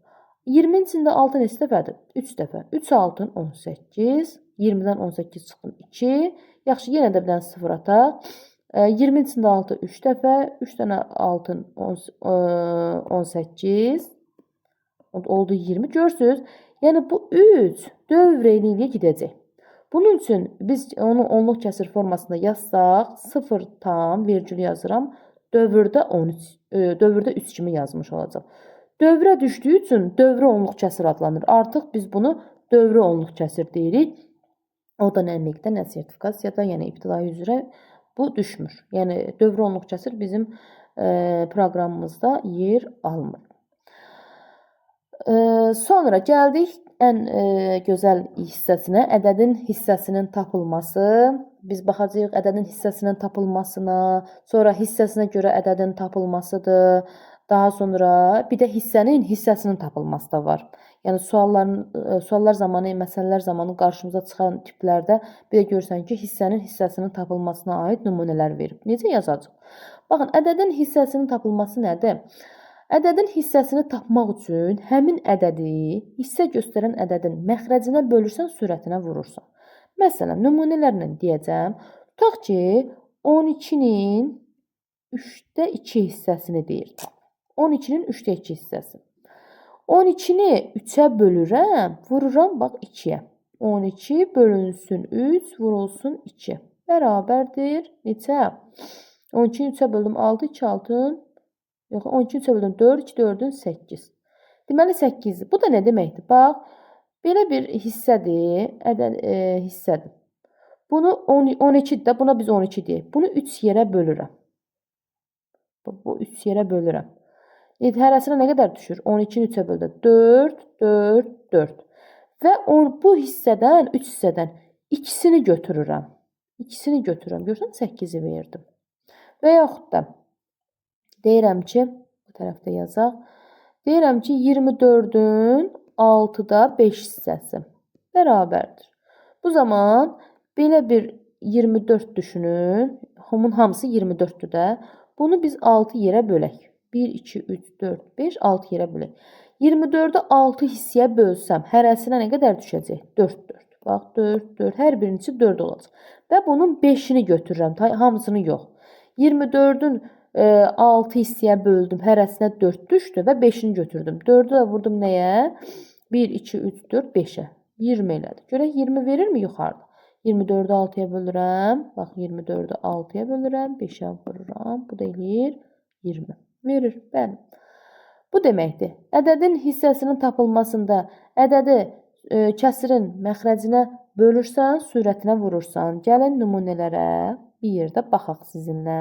20-nin içində 6 neçə dəfədir? 3 dəfə. 3 6-ın 18, 20-dən 18 çıxdım 2. Yaxşı, yenə də bir dənə 0 ataq. 20-nin içində 6 3 dəfə, 3 dənə 6-ın 18, oldu 20. Görürsünüz, yəni bu 3 dövr eləyə gedəcək. Bunun üçün biz onu onluq kəsir formasında yazsaq, 0 tam virgül yazıram, dövrdə 13, dövrdə 3 kimi yazmış olacaq. Dövrə düşdüyü üçün dövrə onluq kəsir adlanır. Artıq biz bunu dövrə onluq kəsir deyirik. O da nə miqdar, nə sertifikasiyada, yəni ibtidai üzrə bu düşmür. Yəni dövrə onluq kəsir bizim proqramımızda yer almır. Sonra gəldik ən gözəl hissəsinə, ədədin hissəsinin tapılması. Biz baxacağıq ədədin hissəsinin tapılmasına, sonra hissəsinə görə ədədin tapılmasıdır. Daha sonra bir də hissənin hissəsinin tapılması da var. Yəni suallar zamanı, məsələlər zamanı qarşımıza çıxan tiplərdə bir də görürsən ki, hissənin hissəsinin tapılmasına aid nümunələr verib. Necə yazacaq? Baxın, ədədin hissəsinin tapılması nədir? Ədədin hissəsini tapmaq üçün həmin ədədi, hissə göstərən ədədin məxrəcinə bölürsən, sürətinə vurursan. Məsələn, nümunələrlə deyəcəm. Tutaq ki, 12-nin 3-də 2 hissəsini deyir. 12-nin 3-də 2 hissəsi. 12-ni 3-ə bölürəm, vururam, bax, 2-yə. 12 bölünsün 3, vurulsun 2. Bərabərdir. Neçə? 12-ni 3-ə böldüm 6, 2, 6. Yox, 12-ni 3-ə böldüm 4, 2, 4-ün 8. Deməli, 8-dir. Bu da nə deməkdir? Bax, belə bir hissədir, ədəd hissədir. Bunu 12-dir də, buna biz 12 deyək. Bunu 3 yerə bölürəm. Bu 3 yerə bölürəm. Hərəsinə nə qədər düşür? 12-ni 3-ə böldüm. 4, 4, 4. Və bu hissədən, 3 hissədən ikisini götürürəm. İkisini götürürəm. Görürsən, 8-i verdim. Və yaxud da deyirəm ki, bu tərəfdə yazaq. Deyirəm ki, 24-ün 6-da 5 hissəsi bərabərdir. Bu zaman belə bir 24 düşünün. Bunun hamısı 24-dür də. Bunu biz 6 yerə bölək. 1, 2, 3, 4, 5, 6 yerə bölək. 24-ü 6 hissəyə bölsəm, hərəsinə nə qədər düşəcək? 4, 4. Bax, 4, 4. Hər birincisi 4 olacaq. Və bunun 5-ini götürürəm. Hamısını yox. 24-ün 6 hissəyə böldüm. Hərəsinə 4 düşdü və 5-ini götürdüm. 4-ü də vurdum nəyə? 1, 2, 3, 4, 5-ə. 20 elədi. Görək 20 verirmi yuxarıda? 24-ü 6-ya bölürəm. Bax, 24-ü 6-ya bölürəm. 5-ə vururam. Bu da eləyir 20. Verir. Bəli. Bu deməkdir. Ədədin hissəsinin tapılmasında ədədi kəsirin məxrəcinə bölürsən, sürətinə vurursan. Gəlin nümunələrə bir yerdə baxaq sizinlə.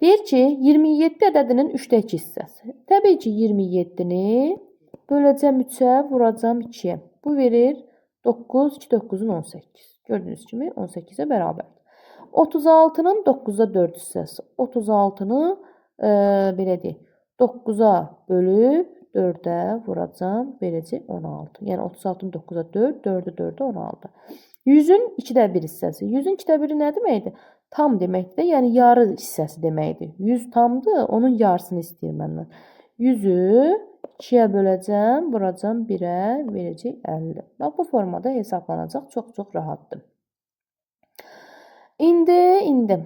Deyir ki, 27 ədədinin 3-də 2 hissəsi. Təbii ki, 27-ni böləcəm 3-ə, vuracam 2-yə. Bu verir 9, 2, 9-un 18. Gördüyünüz kimi 18-ə bərabərdir. 36-nın 9-da 4 hissəsi. 36-nı belə deyək, 9-a bölüb 4-ə vuracam, verəcək 16. Yəni 36-nı 9-a 4, 4-ü 4-ə 16. 100-ün 2-də 1 hissəsi. 100-ün 2-də 1-i nə deməkdir? Tam deməkdir, yəni yarı hissəsi deməkdir. 100 tamdır, onun yarısını istəyir məndən. 100-ü 2-yə böləcəm, vuracam 1-ə, verəcək 50. Bax, bu formada hesablanacaq, çox-çox rahatdır. İndi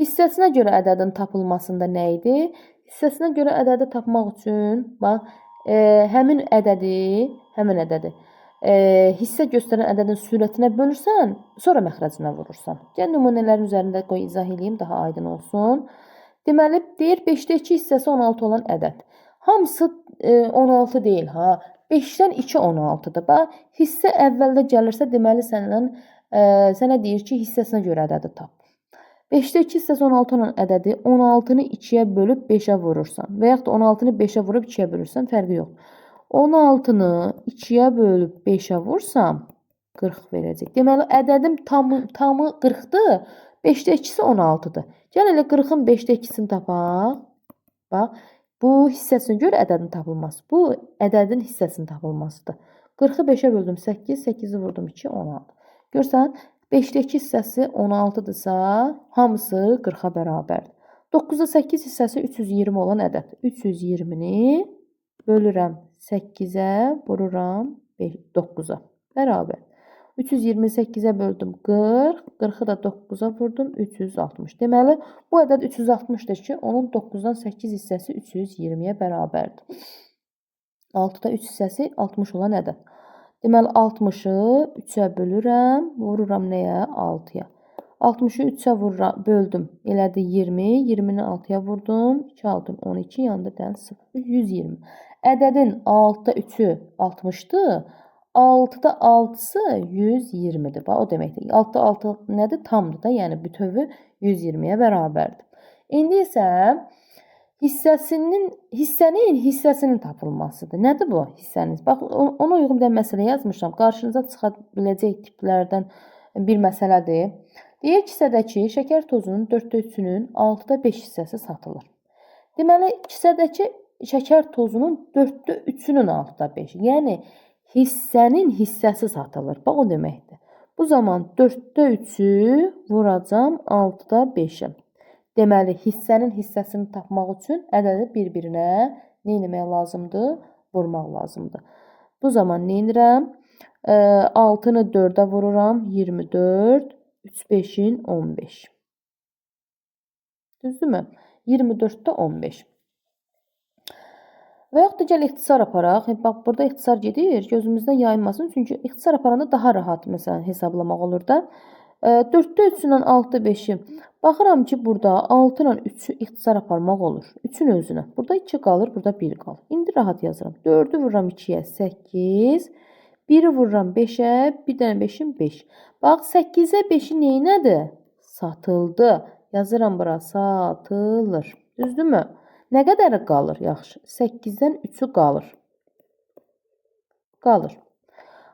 hissəsinə görə ədədin tapılmasında nə idi? Hissəsinə görə ədədi tapmaq üçün, bax, həmin ədədi hissə göstərən ədədin sürətinə bölürsən, sonra məxrəcinə vurursan. Gəl nümunələrin üzərində qoy izah eləyim, daha aydın olsun. Deməli, deyir 5-də 2 hissəsi 16 olan ədəd. Hamısı 16 deyil, ha. 5-dən 2 16-dır. Bax, hissə əvvəldə gəlirsə, deməli sənə deyir ki, hissəsinə görə ədədi tap. 5-də 2 hissəsi 16 olan ədədi 16-nı 2-yə bölüb 5-ə vurursan və yaxud da 16-nı 5-ə vurub 2-yə bölürsən, fərqi yox. 16-nı 2-yə bölüb 5-ə vursam 40 verəcək. Deməli, ədədim tamı 40-dır, 5-də 2-si 16-dır. Gəl elə 40-ın 5-də 2-sini tapaq. Bax, Bu hissəsinə görə ədədin tapılması. Bu ədədin hissəsinin tapılmasıdır. 40-ı 5-ə böldüm 8, 8-i vurdum 2, 16. Görsən, 5-dəki hissəsi 16-dırsa, hamısı 40-a bərabərdir. 9-da 8 hissəsi 320 olan ədəd. 320-ni bölürəm 8-ə, vururam 9-a. Bərabər. 328-ə böldüm 40, 40-ı da 9-a vurdum 360. Deməli, bu ədəd 360-dır ki, onun 9-dan 8 hissəsi 320-yə bərabərdir. 6-da 3 hissəsi 60 olan ədəd. Deməli, 60-ı 3-ə bölürəm, vururam nəyə? 6-ya. 60-ı 3-ə böldüm, elədi 20, 20-ni 6-ya vurdum, 2, 6, 12, yanında bir dənə 0, 120. Ədədin 6-da 3-ü 60-dır. 6-da 6-sı 120-dir. Bax, o deməkdir. 6-da 6 nədir? Tamdır da, yəni bütövü 120-yə bərabərdir. İndi isə hissənin hissəsinin tapılmasıdır. Nədir bu hissənin? Bax, ona uyğun bir məsələ yazmışam. Qarşınıza çıxa biləcək tiplərdən bir məsələdir. Deyir, kisədəki şəkər tozunun 4-də 3-ünün 6-da 5 hissəsi satılır. Deməli, kisədəki şəkər tozunun 4-də 3-ünün 6-da 5-i. Yəni, hissənin hissəsi satılır. Bax, o deməkdir. Bu zaman 4-də 3-ü vuracam 6-da 5-ə. Deməli, hissənin hissəsini tapmaq üçün ədədi bir-birinə nə etmək lazımdır? Vurmaq lazımdır. Bu zaman nə edirəm? 6-nı 4-ə vururam. 24, 3, 5-in 15. Düzdürmü? 24-də 15. Və yaxud da gəl ixtisar aparaq. Bax, burada ixtisar gedir, gözümüzdən yayınmasın. Çünki ixtisar aparanda daha rahat məsələn, hesablamaq olur da. 4-də 3-lə 6-da 5-i. Baxıram ki, burada 6 ilə 3-ü ixtisar aparmaq olur. 3-ün özünə. Burada 2 qalır, burada 1 qalır. İndi rahat yazıram. 4-ü vururam 2-yə, 8. 1-i vururam 5-ə, bir dənə 5-in 5. Bax, 8-ə 5-i neynədir? Satıldı. Yazıram bura, satılır. Düzdürmü? Nə qədəri qalır? Yaxşı. 8-dən 3-ü qalır. Qalır.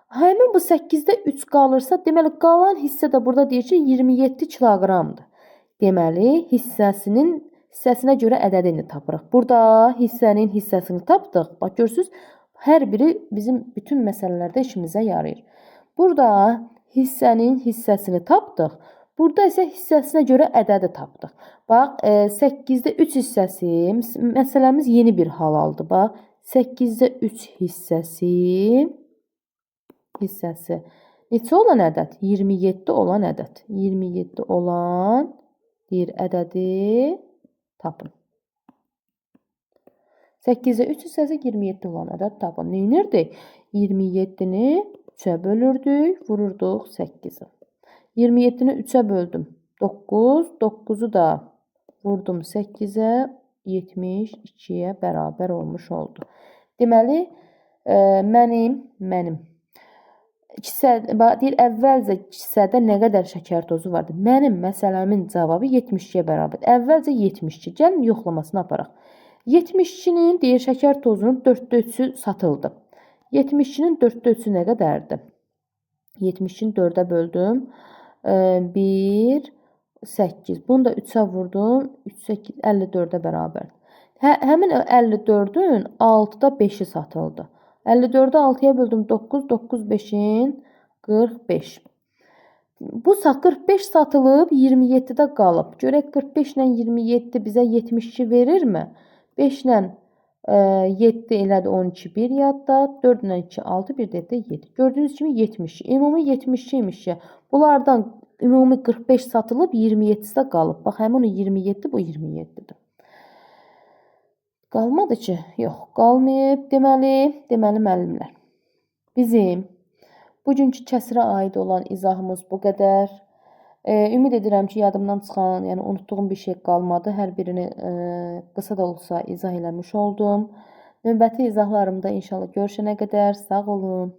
Həmin bu 8-də 3 qalırsa, deməli, qalan hissə də burada deyir ki, 27 kiloqramdır. Deməli, hissəsinə görə ədədini tapırıq. Burada hissənin hissəsini tapdıq. Bax, görürsünüz, hər biri bizim bütün məsələlərdə işimizə yarayır. Burada hissənin hissəsini tapdıq. Burada isə hissəsinə görə ədədi tapdıq. Bax, 8-də 3 hissəsi, məsələmiz yeni bir hal aldı. Bax, 8-də 3 hissəsi. Neçə olan ədəd? 27 olan ədəd. 27 olan bir ədədi tapın. 8-də 3 hissəsi 27 olan ədəd tapın. Nə edirdik? 27-ni 3-ə bölürdük, vururduq 8-ə. 27-ni 3-ə böldüm. 9, 9-u da vurdum 8-ə, 72-yə bərabər olmuş oldu. Deməli, mənim kisə, deyir, əvvəlcə kisədə nə qədər şəkər tozu vardı? Mənim məsələmin cavabı 72-yə bərabər. Əvvəlcə 72. Gəlin, yoxlamasını aparaq. 72-nin, deyir, şəkər tozunun 4-də 3-ü satıldı. 72-nin 4-də 3-ü nə qədərdir? 72-ni 4-ə böldüm. 1, 8. Bunu da 3-ə vurdum. 3, 8, 54-ə bərabərdir. Həmin 54-ün 6-da 5-i satıldı. 54-ü 6-ya böldüm. 9, 9, 5-in 45. Bu 45 satılıb, 27-də qalıb. Görək 45 ilə 27 bizə 72 verirmi? 5 ilə 7 elədi 12, 1 yadda. 4 ilə 2, 6, 1 də 7. Gördüyünüz kimi 72. Ümumi 72 imiş ki. Bunlardan ümumi 45 satılıb, 27-si də qalıb. Bax, həmin o 27, bu 27-dir. Qalmadı ki? Yox, qalmayıb. Deməli müəllimlər, bizim bugünkü kəsirə aid olan izahımız bu qədər. Ümid edirəm ki, yadımdan çıxan, yəni unutduğum bir şey qalmadı. Hər birini qısa da olsa izah eləmiş oldum. Növbəti izahlarımda inşallah görüşənə qədər sağ olun.